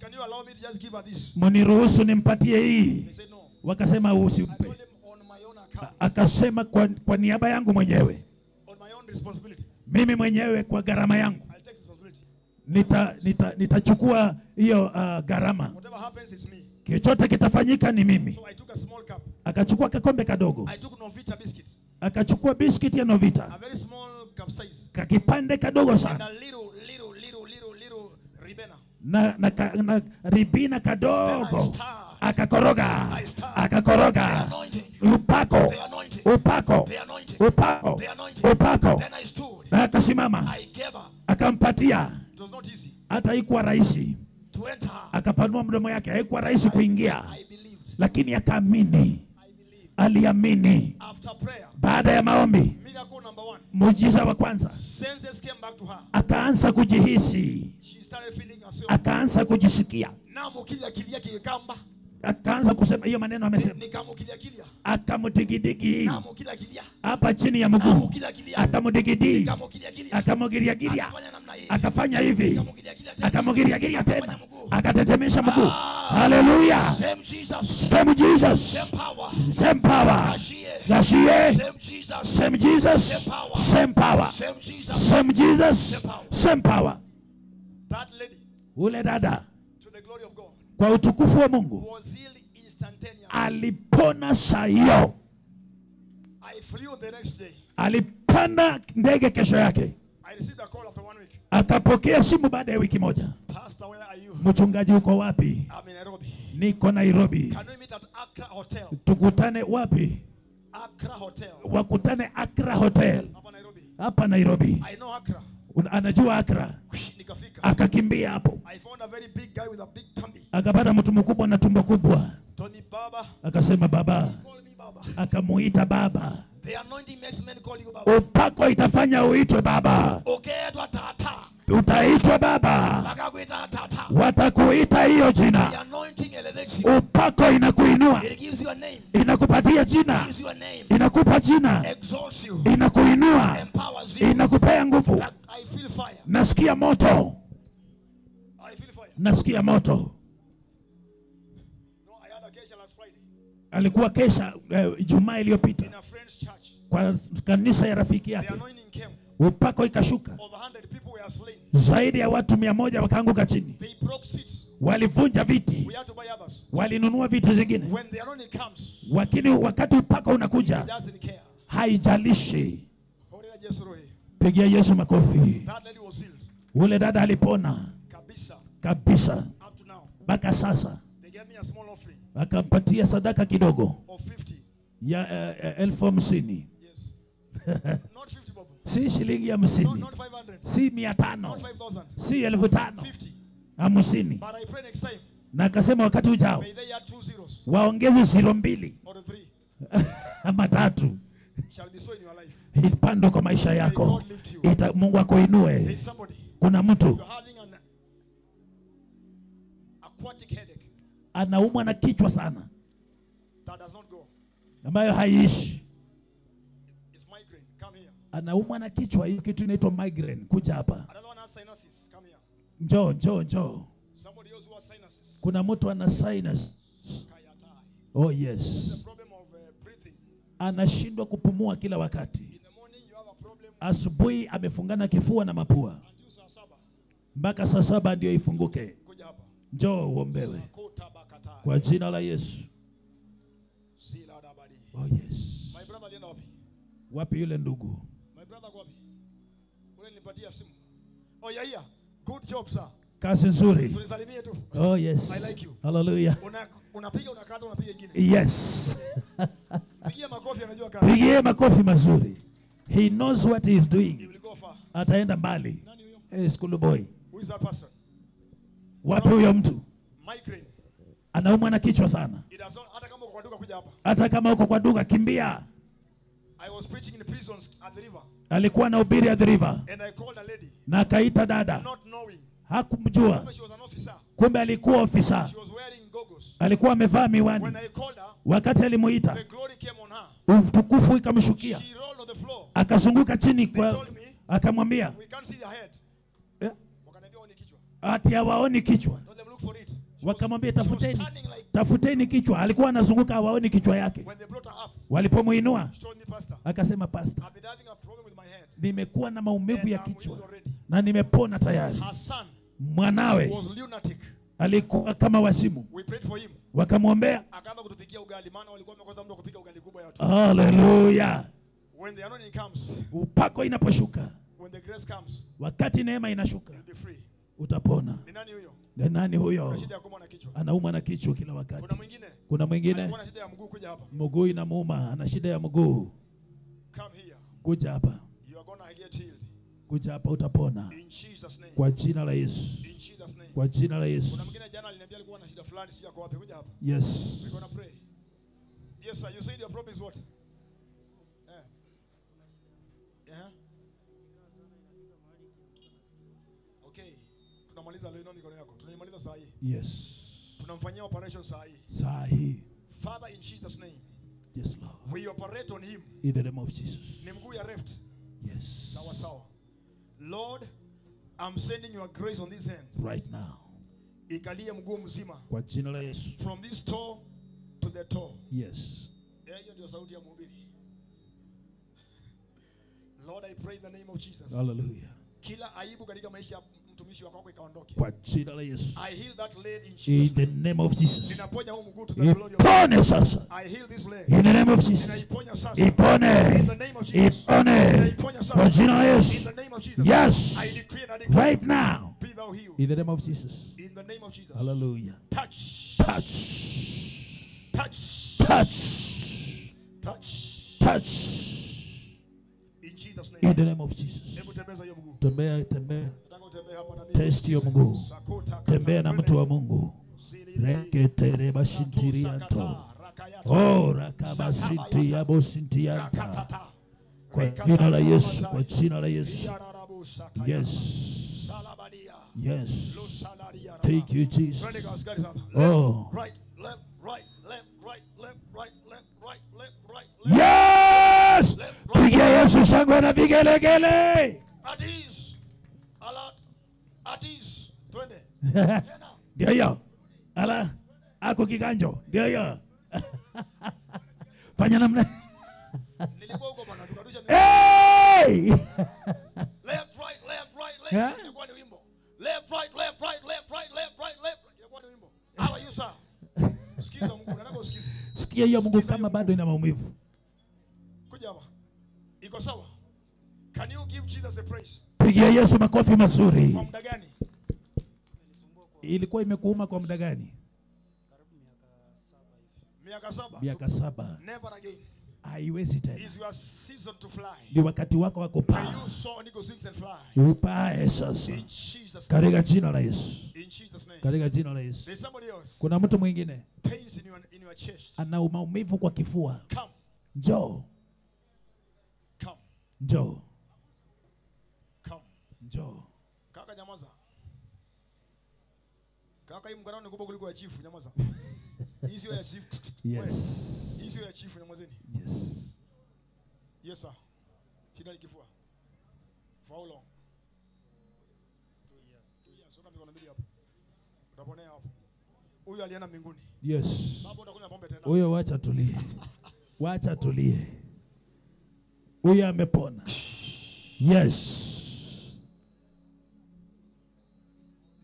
Can you allow me to just give her this? Mniruhusu nimpatie hii. They said no. Wakasema usimpe. I told them on my own account. Akasema kwa niaba yangu mwenyewe. On my own responsibility. Mimi mwenyewe kwa gharama yangu. I'll take responsibility. Nitachukua hiyo gharama. Whatever happens is me. Chochote kitafanyika ni mimi. So I took a small cup. Akachukua kikombe kadogo. I took Novita biscuit. Akachukua biscuit ya Novita. A very small cup size. Kakipande kadogo sana. And a little ribena. Na ribina kadogo. Akakoroga. Akakoroga. Upako. Upako. Upako. Upako. Na akasimama. Akampatia. Hata haikuwa rahisi. Akapanua mdomo yake, haikuwa rahisi kuingia. Lakini akaamini. Aliamini. Baada ya maombi, muujiza wa kwanza, akaanza kujihisi, akaanza kujisikia, akaanza kusema hiyo maneno amesema. Akamdigidigi hapa chini ya mguu, akamdigidi, akamgiriagiria, akafanya hivi, akamgiriagiria tena, akatetemesha mguu. Hallelujah. Same Jesus, same power. Gashie. Same Jesus, same power. Same Jesus, same power. That lady, ule dada, to the glory of God, kwa utukufu wa Mungu, was healed instantaneously. Alipona saa hiyo. I flew the next day. Alipanda ndege kesho yake. I received a call after 1 week. Akapokea simu baada ya wiki moja. Pastor, where are you? Mchungaji uko wapi? I'm in Nairobi. Niko Nairobi. Can we meet at Accra Hotel? Tukutane wapi? Accra Hotel. Wakutane Accra Hotel. Hapa Nairobi. Hapa Nairobi. I know Accra. Anajua Accra. Nikafika. Akakimbia hapo. I found a very big guy with a big tummy. Akapata mtu mkubwa na tumbo kubwa. Told me, Baba. Akasema baba. Call me baba. Akamuita baba. The anointing makes men call you baba. Upako itafanya uitwe baba. Ukiitwa tata. Utaitwa baba. Wakakuita tata. Watakuita hiyo jina. The anointing elevates you. Upako inakuinua. It gives you a name. Inakupatia jina. It gives you a name. Inakupa jina. Exalts you. Inakuinua. Empowers you. Inakupea nguvu. I feel fire. Nasikia moto. I feel fire. Nasikia moto. No, I had a kesha last Friday. Alikuwa kesha Ijumaa iliyopita. In a friend's church. Kwa kanisa ya rafiki yake. The anointing came. Upako ikashuka. Over 100 people were slain. Zaidi ya watu 100 wakaanguka chini. They broke seats. Walivunja viti. We had to buy others. Walinunua viti zingine. When the anointing comes, lakini wakati upako unakuja, it doesn't care. Haijalishi. Pigia Yesu makofi. That lady was healed. Ule dada alipona. Kabisa. Kabisa. Up to now. Mpaka sasa. They gave me a small offering. Akampatia sadaka kidogo. Of 50. Ya 50,000. Yes. Not 50 bob. Si shilingi 50. Not 500. Si 500. Not 5,000. Si 5,000. 50. 50. But I pray next time. Na akasema wakati ujao may they add 2 zeros. Waongeze 0 2 or 3. Ama 3. Shall be so in your life. Ipandwe kwa maisha yako. Mungu akuinue. Kuna mtu anaumwa na kichwa sana, that does not go, ambayo haiishi. It's migraine. Come here. Anaumwa na kichwa, hiyo kitu inaitwa migraine. Kuja hapa. Another one has sinuses. Come here. Njoo, njoo, njoo. Somebody else who has sinuses. Kuna mtu ana sinus. Oh yes. The problem of breathing. Anashindwa kupumua kila wakati. In the morning you have a problem. Asubuhi amefungana kifua na mapua. Mpaka saa 7 ndio ifunguke. Kuja hapa. Njoo uombewe. Kwa jina la Yesu. Oh yes. My brother alienda wapi? Wapi yule ndugu? My brother wapi? Ule nilipatia simu. Oh yeah, yeah. Good job sir. Kazi nzuri. Tulisalimie tu. Oh yes. I like you. Hallelujah. Unapiga unakata unapiga ingine. Yes. Pigia makofi anajua kazi. Pigie makofi mazuri. He knows what he is doing. He will go far. Ataenda mbali. Nani huyo? Hey, school boy. Who is that person? Wapi huyo mtu? Migraine. Anaumwa na kichwa sana. It does not, hata kama uko kwa duka kuja hapa. Hata kama uko kwa duka kimbia. I was preaching in the prisons at the river. Alikuwa anahubiri at the river. And I called a lady. Na akaita dada. Not knowing. Hakumjua. She was an officer. Kumbe alikuwa ofisa. She was wearing goggles. Alikuwa amevaa miwani. When I called her, wakati alimuita, the glory came on her. Utukufu ikamshukia. Akazunguka chini kwa, akamwambia ati hawaoni kichwa. Wakamwambia tafuteni, tafuteni kichwa. Alikuwa anazunguka hawaoni kichwa yake. Walipomuinua akasema, pastor, nimekuwa na maumivu ya kichwa na nimepona tayari. Mwanawe alikuwa kama wazimu. Wakamwombea. Hallelujah. Upako inaposhuka, wakati neema inashuka, utapona. Ni nani huyo? Anauma na kichwa kila wakati. Kuna mwingine mguu inamuuma, ana shida ya mguu. Kuja hapa. Kuja hapa utapona. Kwa jina la Yesu. Kwa jina la Yesu. Kuna mwingine jana aliniambia alikuwa na shida fulani, sijui ako wapi. Kuja hapa. Yes. We're gonna pray. Yes sir, you said your problem is what? Yeah. Okay. Tunamaliza leo mikono yako. Tunaimaliza saa hii. Yes. Tunamfanyia operation saa hii. Saa hii. Father, in Jesus name. Yes Lord. We operate on him. In the name of Jesus. Ni mguu ya left. Yes. Sawa sawa. Lord, I'm sending your grace on this hand. Right now. Ikalie mguu mzima. Kwa jina la Yesu. From this toe to the toe. Yes. Hiyo ndio sauti ya mhubiri. Lord, I pray in the name of Jesus. Hallelujah. Kila aibu katika maisha ya mtumishi wako ikaondoke. Kwa jina la Yesu. I heal that leg in Jesus. In the name of Jesus. Ninaponya huu mguu to the glory of God. Ipone sasa. I heal this leg. In the name of Jesus. Ninaiponya sasa. Ipone. In the name of Jesus. Ipone. Ninaiponya sasa. Kwa jina la Yesu. In the name of Jesus. Yes. I decree and I declare. Right now. Be thou healed. In the name of Jesus. In the name of Jesus. Hallelujah. Touch. Touch. Touch. Touch. Touch. Touch. In Jesus name. In the name of Jesus. Hebu tembeza hiyo mguu. Tembea, tembea. Nataka utembee hapa na mimi. Test hiyo mguu. Tembea na mtu wa Mungu. Reketereba shintirianto. Oh, rakabasinti abosintianta. Kwa jina la Yesu, kwa jina la Yesu. Yes. Yes. Thank you, Jesus. Oh. Right, left, right, left, right, left, right, left, right, left, right, left. Yes! Pigia Yesu shangwe na vigelegele. At ease. Alert. At ease. Twende. Tena. Ndio hiyo. Ala, ako kiganjo. Ndio hiyo. Fanya namna. Nilikuwa huko bwana, tukarusha. Hey! Left, right, left, right, left. Ilikuwa ni wimbo. Left, right, left, right, left, right, left, right, left. Ilikuwa ni wimbo. How are you, sir? Sikiza Mungu, nataka usikize. Sikia hiyo Mungu kama bado ina maumivu. Kuja hapa. Iko sawa? Can you give Jesus a praise? Pigia Yesu makofi mazuri. Kwa muda gani? Ilikuwa imekuuma kwa muda gani? Karibu miaka 7 hivi. Miaka 7. Miaka 7. Never again. Haiwezi tena. Is your season to fly. Ni wakati wako wa kupaa. You saw Nico swings and fly. Upae sasa. In Jesus name. Katika jina la Yesu. In Jesus name. Katika jina la Yesu. There's somebody else. Kuna mtu mwingine. Pains in your chest. Ana maumivu kwa kifua. Come. Njoo. Come. Njoo. Come. Njoo. Kaka nyamaza. Kaka hii mkutano ni kubwa kuliko ya chifu, nyamaza. Hii sio ya chifu. Yes. Hii sio ya chifu, nyamazeni. Yes. Yes sir. Shida ni kifua. For how long? 2 years. 2 years. Weka mikono mbili hapo. Utaponea hapo. Huyu alienda mbinguni. Yes. Baba utakunywa pombe tena. Huyo wacha tulie. Wacha tulie. Huyo amepona. Yes.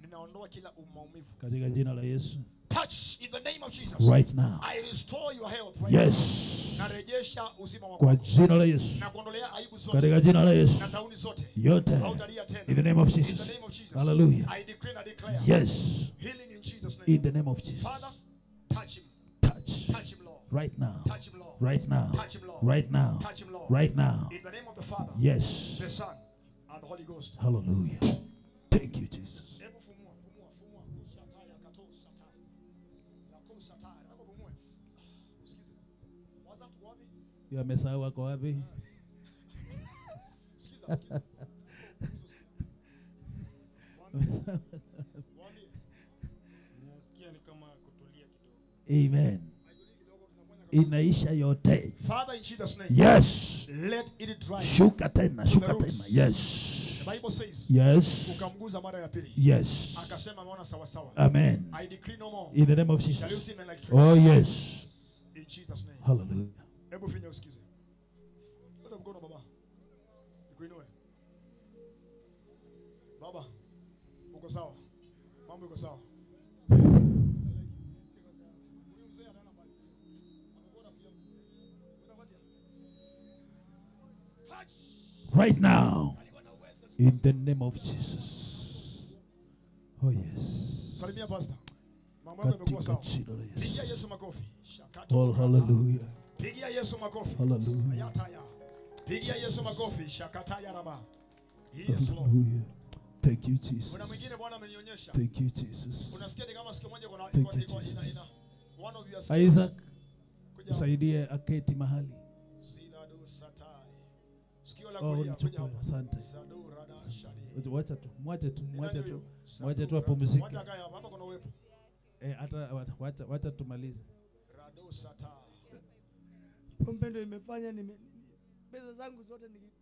Ninaondoa kila maumivu. Katika jina la Yesu. Touch in the name of Jesus. Right now. I restore your health right yes. now. Narejesha uzima wako. Kwa jina la Yesu. Na kuondolea aibu zote. Katika jina la Yesu. Na tauni zote. Yote. Hautalia tena. In the name of Jesus. In the name of Jesus. Hallelujah. I decree and I declare. Yes. Healing in Jesus name. In the name of Jesus. Father, touch him. Touch. Touch him, Lord. Right now. Touch him, Lord. Right now. Touch him, Lord. Right now. Touch him, Lord. Right now. In the name of the Father. Yes. The Son and the Holy Ghost. Hallelujah. Thank you, Jesus. Amesahau wako wapi? Amen. Inaisha yote. Father, in Jesus' name. Yes. Let it dry. Shuka tena, shuka tena. Yes. The Bible says. Yes. Ukamguza mara ya pili. Yes. Akasema ameona sawa sawa. Amen. I decree no more. In the name of Shall you Jesus. see men like trees? Oh yes. In Jesus' name. Hallelujah. Hebu finya usikize. Leta mkono baba. Nikuinue. Baba, uko sawa? Mambo iko sawa? Right now, in the name of Jesus. Oh yes. Salimia pastor. Mambo yako yamekuwa Katika sawa. jina la Yesu. Pigia Yesu makofi. Shakato. Oh hallelujah. Pigia Yesu makofi. Hallelujah. Ayataya. Pigia Yesu makofi. Shakataya raba. Yes Lord. Hallelujah. Thank you Jesus. Kuna mwingine Bwana amenionyesha. Thank you Jesus. Unasikia ni kama siku moja kuna Thank you, iko ina Jesus. ina one of your skills. Isaac, Kuja hapa. msaidie aketi mahali. Ziladu satai. Sikio la Oh, kulia kuja nichukue. hapa. Asante. Zadu rada shari. Wacha tu, mwache tu, Ni mwache nani tu. huyo? Mwache tu Zadu apumzike. Wacha akae hapa, hapa kuna uwepo. Hata wacha tumalize. Rado satai. Pombe ndio imefanya nime pesa zangu zote nikitoka.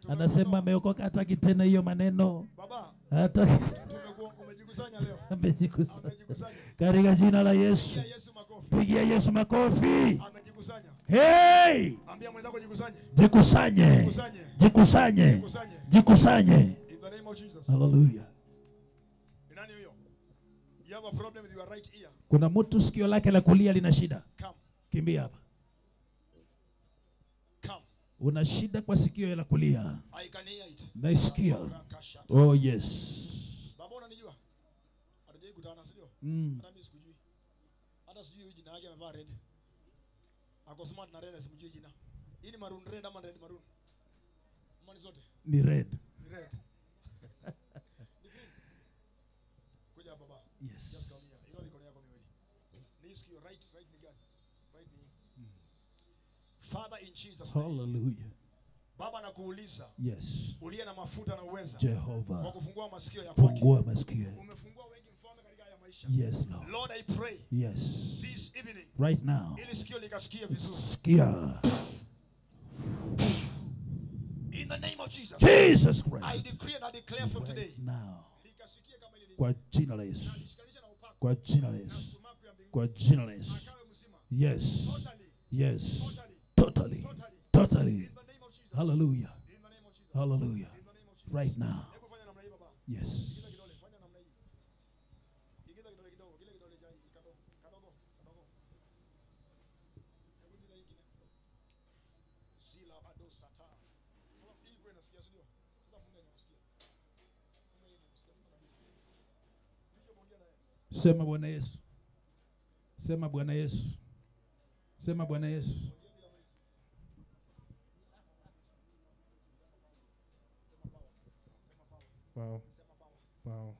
Anasema ameokoka, hataki tena hiyo maneno. Baba, Hataki. tumekuwa umejikusanya leo. Amejikusanya. Amejikusanya. Katika jina la Yesu. Pigia Yesu makofi. Pigia Yesu makofi. Amejikusanya. Hey! Ambia mwenzako jikusanye. Jikusanye. Jikusanye. Jikusanye. Jikusanye. Jikusanye. In the name of Jesus. Hallelujah. Ni nani huyo? You have a problem with your right ear. Kuna mtu sikio lake la kulia lina shida. Come. Kimbia hapa. Come. Una shida kwa sikio la kulia. I can hear it. Naisikia. Rakasha. Oh yes. Baba unanijua? Hatujai kutana, sio? Hata mimi sikujui. Hata sijui huyu jina yake amevaa red. Ako smart na red, simjui jina. Hii ni maroon red ama red maroon? Ama ni zote? Ni red. Ni red. Ni green. Kuja hapa baba. Yes. Just come here. Inua mikono yako miwili. Ni sikio right, right ni gani? Right ni. Father, in Jesus name. Hallelujah. Baba nakuuliza. Yes. Uliye na mafuta na uweza. Jehovah. Kwa kufungua masikio ya kwake. Fungua masikio. Umefungua wengi mfalme katika haya maisha. Yes Lord. Lord, I pray. Yes. This evening. Right now. Ili sikio likasikie vizuri. Sikia. In the name of Jesus. Jesus I Christ. decree and I declare from today. Right now. Likasikie kama ili Kwa jina la Yesu. lishikanisha na upako. Kwa jina la Na Yesu. sumaku ya mbinguni. Kwa jina la Yesu. Akawe mzima. Yes. Totally. Yes. Totally. Totally. Totally. Totally. In the name of Jesus. Hallelujah. In the name of Jesus. Hallelujah. In the name of Jesus. Right now. Hebu fanya namna hii baba. Yes. Ingiza kidole, fanya namna hii. Ingiza kidole kidogo, kile kidole cha kadogo, kadogo, kadogo. Hebu ingiza hii kingine. Zila bado sata. Sasa hii kwa inasikia sio? Sasa funga inakusikia. Funga hii inakusikia, funga kabisa. Bishop ongea naye. Sema Bwana Yesu. Sema Bwana Yesu. Sema Bwana Yesu. Wow. Wow.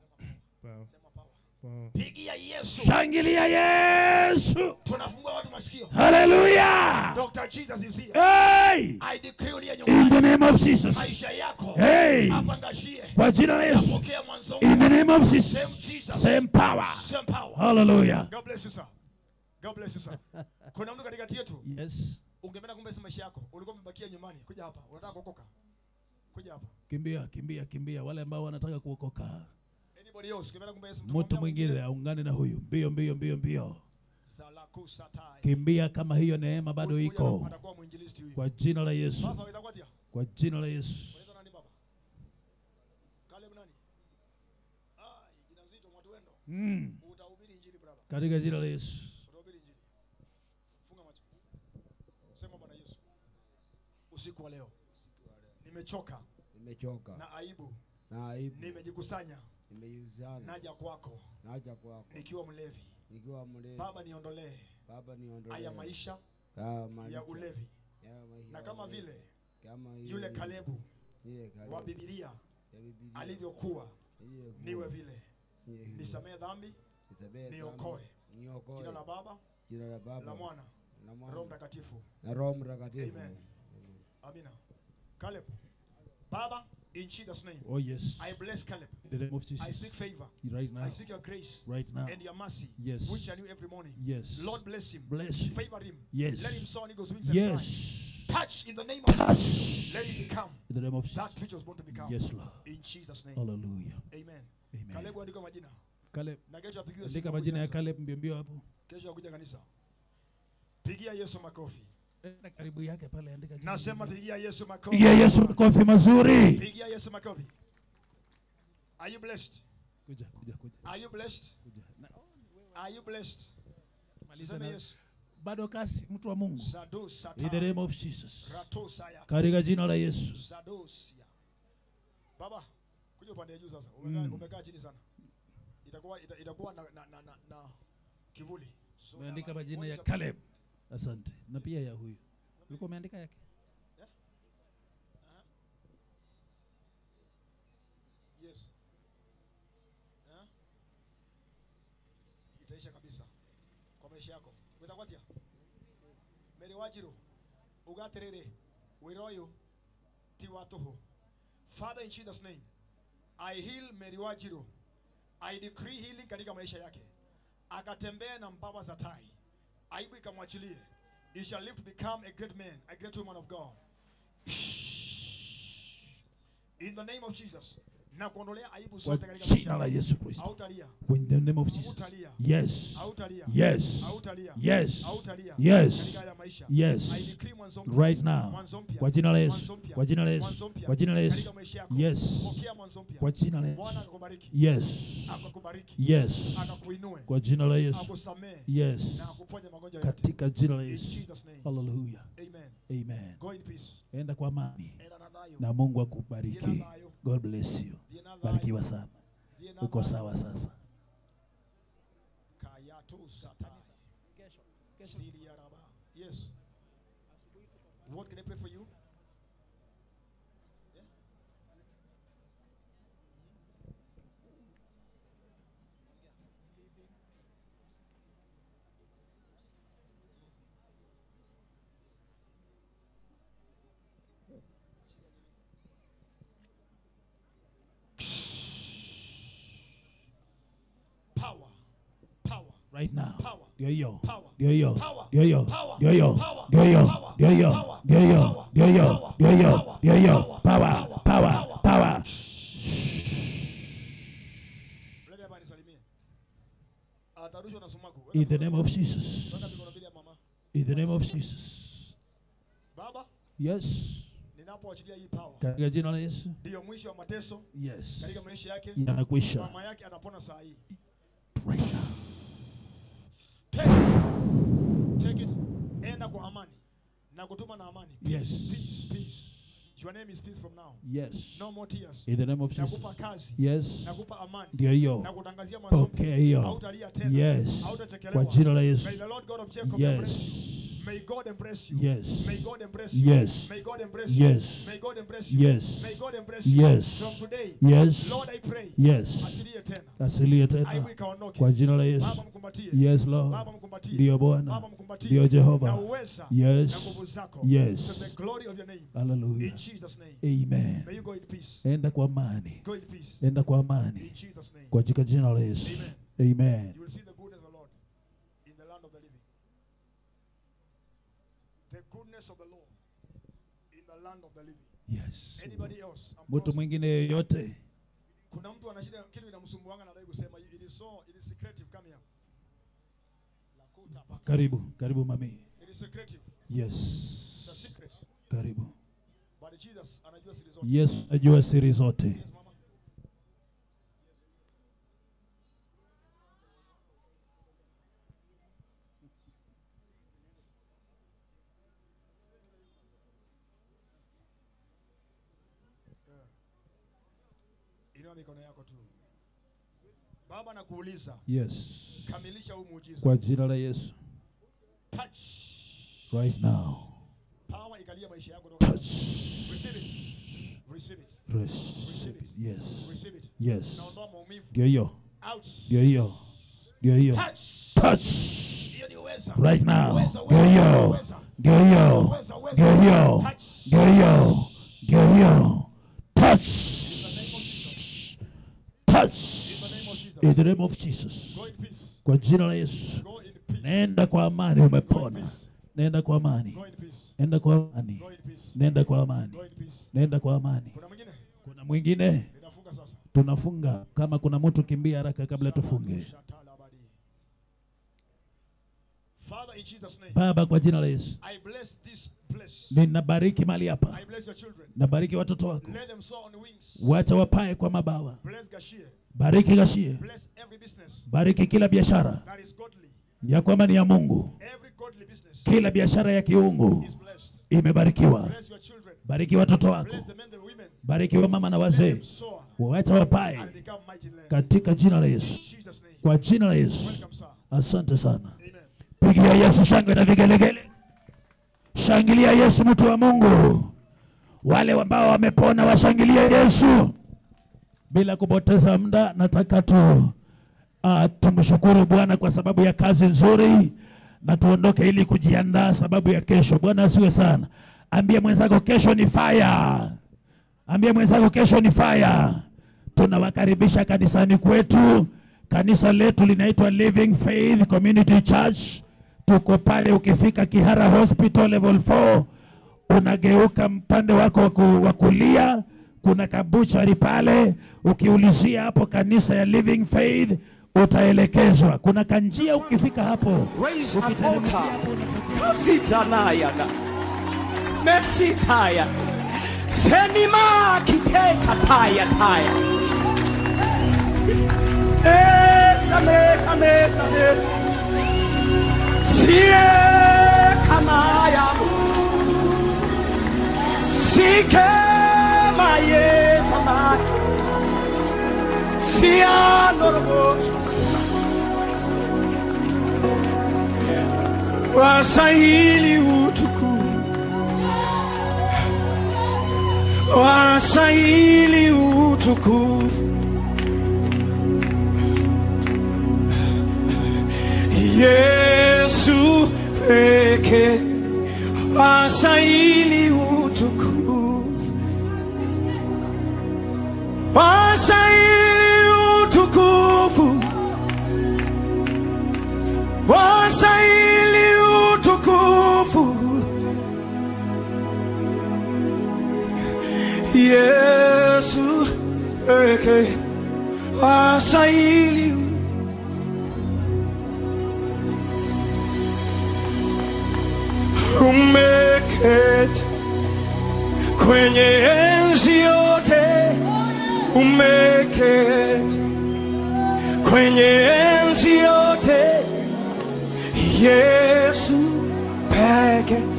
Wow. Wow. Pigia Yesu. Shangilia Yesu. Tunafungua watu masikio. Hallelujah. Dr. Jesus is here. Hey! I decree uliye In nyumbani. the name of Jesus. Maisha yako. Hey! Apangashie. Kwa jina la Yesu. Pokea mwanzo. In the name of Same Jesus. Jesus. Same power. Same power. Hallelujah. God bless you sir. God bless you sir. Kuna mtu katikati yetu Yes. ungependa kumbe maisha yako ulikuwa umebakia nyumbani, kuja hapa. Unataka kuokoka. Kuja hapa. Kimbia, kimbia, kimbia. Wale ambao wanataka kuokoka. Anybody else ungependa kumbe Yesu Mtu mwingine aungane na huyu. Mbio, mbio, mbio, mbio. Zalakusatai. Kimbia kama hiyo neema bado Huyu iko. Atakuwa mwinjilisti huyu. Kwa jina la Yesu. Baba itakuwa tia. Kwa jina la Yesu. Unaitwa nani baba? Caleb nani? Ah, jina zito Mwatuendo. Utahubiri injili brother. Katika jina la Yesu. Utahubiri injili. Funga macho. Sema Bwana Yesu. Usiku wa leo. Nimechoka Nimechoka na aibu. na aibu, Nimejikusanya. nimejikusanya, Naja kwako naja kwako nikiwa mlevi. nikiwa mlevi. Baba niondolee Baba niondolee haya maisha haya maisha ya ulevi. ya maisha Na ya kama ulevi. vile Kama yule Kalebu yule Kalebu wa Biblia ya Biblia alivyokuwa, alivyokuwa, niwe vile. niwe vile. Nisamehe dhambi, Nisamehe dhambi, niokoe. niokoe. Jina la Baba, Jina la Baba, la Mwana, la Mwana, Roho Mtakatifu. na Roho Mtakatifu. Amen. Amina. Caleb. Baba, In Jesus' name. Oh yes. I bless Caleb. In the name of Jesus. I speak favor. Right now. I speak your grace. Right now. And your mercy. Yes. Which I knew every morning. Yes. Lord bless him. Bless him. Favor him. Yes. Let him soar on eagle's wings and Yes. fly. Touch in the name of Touch. Jesus. Let him become. In the name of Jesus. That which was born to become. Yes, Lord. In Jesus' name. Hallelujah. Amen. Amen. Caleb, andika majina. Caleb. Na kesho apigiwe Andika simu majina ya kuja Caleb mbio mbio hapo. Kesho akuja kanisa. Pigia Yesu makofi. Enda karibu yake pale, andika jina. Nasema pigia Yesu makofi. Pigia Yesu makofi mazuri. Pigia Yesu makofi. Are you blessed? Kuja, kuja, kuja. Are you blessed? Kuja. Na, Are you blessed? maliza Sema na yes. bado kasi mtu wa Mungu. Zado sata. In the name of Jesus. Rato saya. Katika jina la Yesu. Zado sia. Baba, kuja upande juu sasa. Umekaa chini sana. Itakuwa na kivuli. So, Umeandika majina ya Caleb. Asante. Na pia ya huyu. Ulikuwa umeandika yake? Yeah. Yes. Yeah. Itaisha kabisa. Kwa maisha yako. Utakwatia. Mary Wajiru. Ugaterere. Wiroyo. Tiwatoho. Father, in Jesus' name, I heal Mary Wajiru. I decree healing katika maisha yake. Akatembea na mbawa za tai. Aibu ikamwachilie. He shall live to become a great man, a great woman of God. In the name of Jesus. Na kuondolea aibu Kwa zote katika maisha jina la yako. Yesu Kristo. Hautalia. In the name of Jesus. Hautalia. Yes. Hautalia. Yes. Hautalia. Yes. Hautalia. Yes. Katika haya maisha. Yes. I decree mwanzo mpya. Right now. Mwanzo mpya. Kwa jina la Yesu. Mwanzo mpya. Kwa jina la Yesu. Mwanzo mpya. Kwa jina la Yesu. Katika maisha yako. Yes. Pokea mwanzo mpya. Kwa jina la Bwana Yesu. akakubariki. Yes. Akakubariki. Yes. Akakuinue. Kwa jina la Yesu. Akusamehe. Yes. Na akuponye magonjwa yote. Katika jina la In Yesu. Jesus' name. Hallelujah. Amen. Amen. Go in peace. Enda kwa amani Enda na thayo. na Mungu akubariki. Jina thayo. God bless you. Jina thayo. Barikiwa sana. Jina Uko thayo. sawa sasa. Kayatu satai. Zili ya raba. Yes. What can I pray for you? Yeah? Power. Power. Right now. Power. Ndio hiyo. Power. Ndio hiyo. Power. Ndio hiyo. Power. Ndio hiyo. Power. Ndio hiyo. Power. Ndio hiyo. Power. Ndio hiyo. Power. Ndio hiyo. Power. Ndio hiyo. Power. Ndio hiyo. Power. Power. Power. Power. Power. Mlete hapa nisalimie. Atarushwa na sumaku. In the name of Jesus. Weka mikono mbili ya mama. In the name of Jesus. Baba, Yes. ninapoachilia hii power. Katika jina la Yesu. Ndiyo mwisho wa mateso Yes. katika maisha yake. Yanakwisha. Mama yake anapona saa hii. Right now. Take it. Take it. Enda kwa amani. Na kutuma na amani. Peace, Yes. Peace, peace. Your name is peace from now. Yes. No more tears. In the name of Jesus. Nakupa kazi. Yes. Nakupa amani. Ndio hiyo. Nakutangazia mwanzo mpya. Pokea hiyo. Hautalia tena. Yes. Hautachekelewa. Kwa jina la Yesu. May the Lord God of Jacob embrace you. Yes. May God embrace you. Yes. May God embrace you. Yes. May God embrace you. Yes. May God embrace you. Yes. May God embrace you. Yes. From today, Yes. Lord, I pray. Yes. Asilie tena. Asilie Aibu tena. ikaondoke. Kwa jina la Yesu. Baba mkumbatie. Yes, Lord. Baba mkumbatie. Ndio Bwana. Baba mkumbatie. Ndio Jehova. Na uweza Yes. na nguvu zako. Yes. To the glory of your name. Hallelujah. In Jesus' name. Amen. May you go in peace. Enda kwa amani. Go in peace. Enda kwa amani. In Jesus' name. Kwa jika jina la Yesu. Amen. Amen. You will see the goodness of the Lord in the land of the living. The goodness of the Lord in the land of the living. Yes. Anybody else? I'm Mtu closing. mwingine yeyote. Kuna mtu ana shida kitu inamsumbuanga na anataka kusema it is so it is secretive, come here. Lakuta. Karibu, karibu mami. It is secretive. Yes. It's a secret. Karibu. But Jesus anajua siri zote. Yesu anajua siri zote. Yes, mama. Inua mikono yako tu. Baba nakuuliza. Yes. Kamilisha huu muujiza. Kwa jina la Yesu. Touch. Right now. Power ikalia maisha yako toka. Touch. Receive it. Receive it. Receive it. Yes. Receive it. Yes. Naondoa maumivu. Ndio hiyo. Out. Ndio hiyo. Ndio hiyo. Touch. Touch. Hiyo ni uweza. Right now. Uweza, Ndio uweza, hiyo. uweza. Ndio hiyo. Uweza, uweza. Ndio hiyo. Touch. Ndio hiyo. Ndio hiyo. Touch. Touch. Touch. In the name of Jesus. Kwa jina la Yesu. Nenda kwa amani, umepona. Nenda kwa amani. Nenda kwa amani. Nenda kwa amani. Nenda kwa amani. Kuna mwingine? Tunafunga. Kama kuna mtu kimbia haraka kabla tufunge. Baba, kwa jina la Yesu, ninabariki mali hapa. Nabariki watoto wako. Wacha wapae kwa mabawa. Bariki Gashie. Bariki kila biashara ya kwamba ni ya Mungu. Kila biashara ya kiungu imebarikiwa. Bariki watoto wako. Bariki wa mama na wazee. Wacha wapae katika jina la Yesu. Kwa jina la Yesu. Asante sana. Pigia Yesu shangwe na vigelegele. Shangilia Yesu, mtu wa Mungu. Wale ambao wamepona washangilie Yesu. Bila kupoteza muda, nataka tu tumshukuru Bwana kwa sababu ya kazi nzuri, na tuondoke ili kujiandaa sababu ya kesho. Bwana asiwe sana. Ambie mwenzako kesho ni fire. Ambie mwenzako kesho ni fire. Tunawakaribisha kanisani kwetu. Kanisa letu linaitwa Living Faith Community Church. Tuko pale, ukifika Kihara Hospital level 4, unageuka mpande wako wa kulia, kuna kabuchari pale. Ukiulizia hapo kanisa ya Living Faith utaelekezwa. Kuna kanjia ukifika hapo. Raise an altar. Kasitanayana. Mesitaya. Senima kiteka taya taya. Esa me kame kame. Sie kamaya. Sike maye samaki. Sia norbo. Wastahili utukufu, wastahili utukufu. Yesu pekee wastahili utukufu, wastahili utukufu, wastahili utukufu. Yesu pekee wastahili. Umeketi kwenye enzi yote, umeketi kwenye enzi yote, Yesu pekee.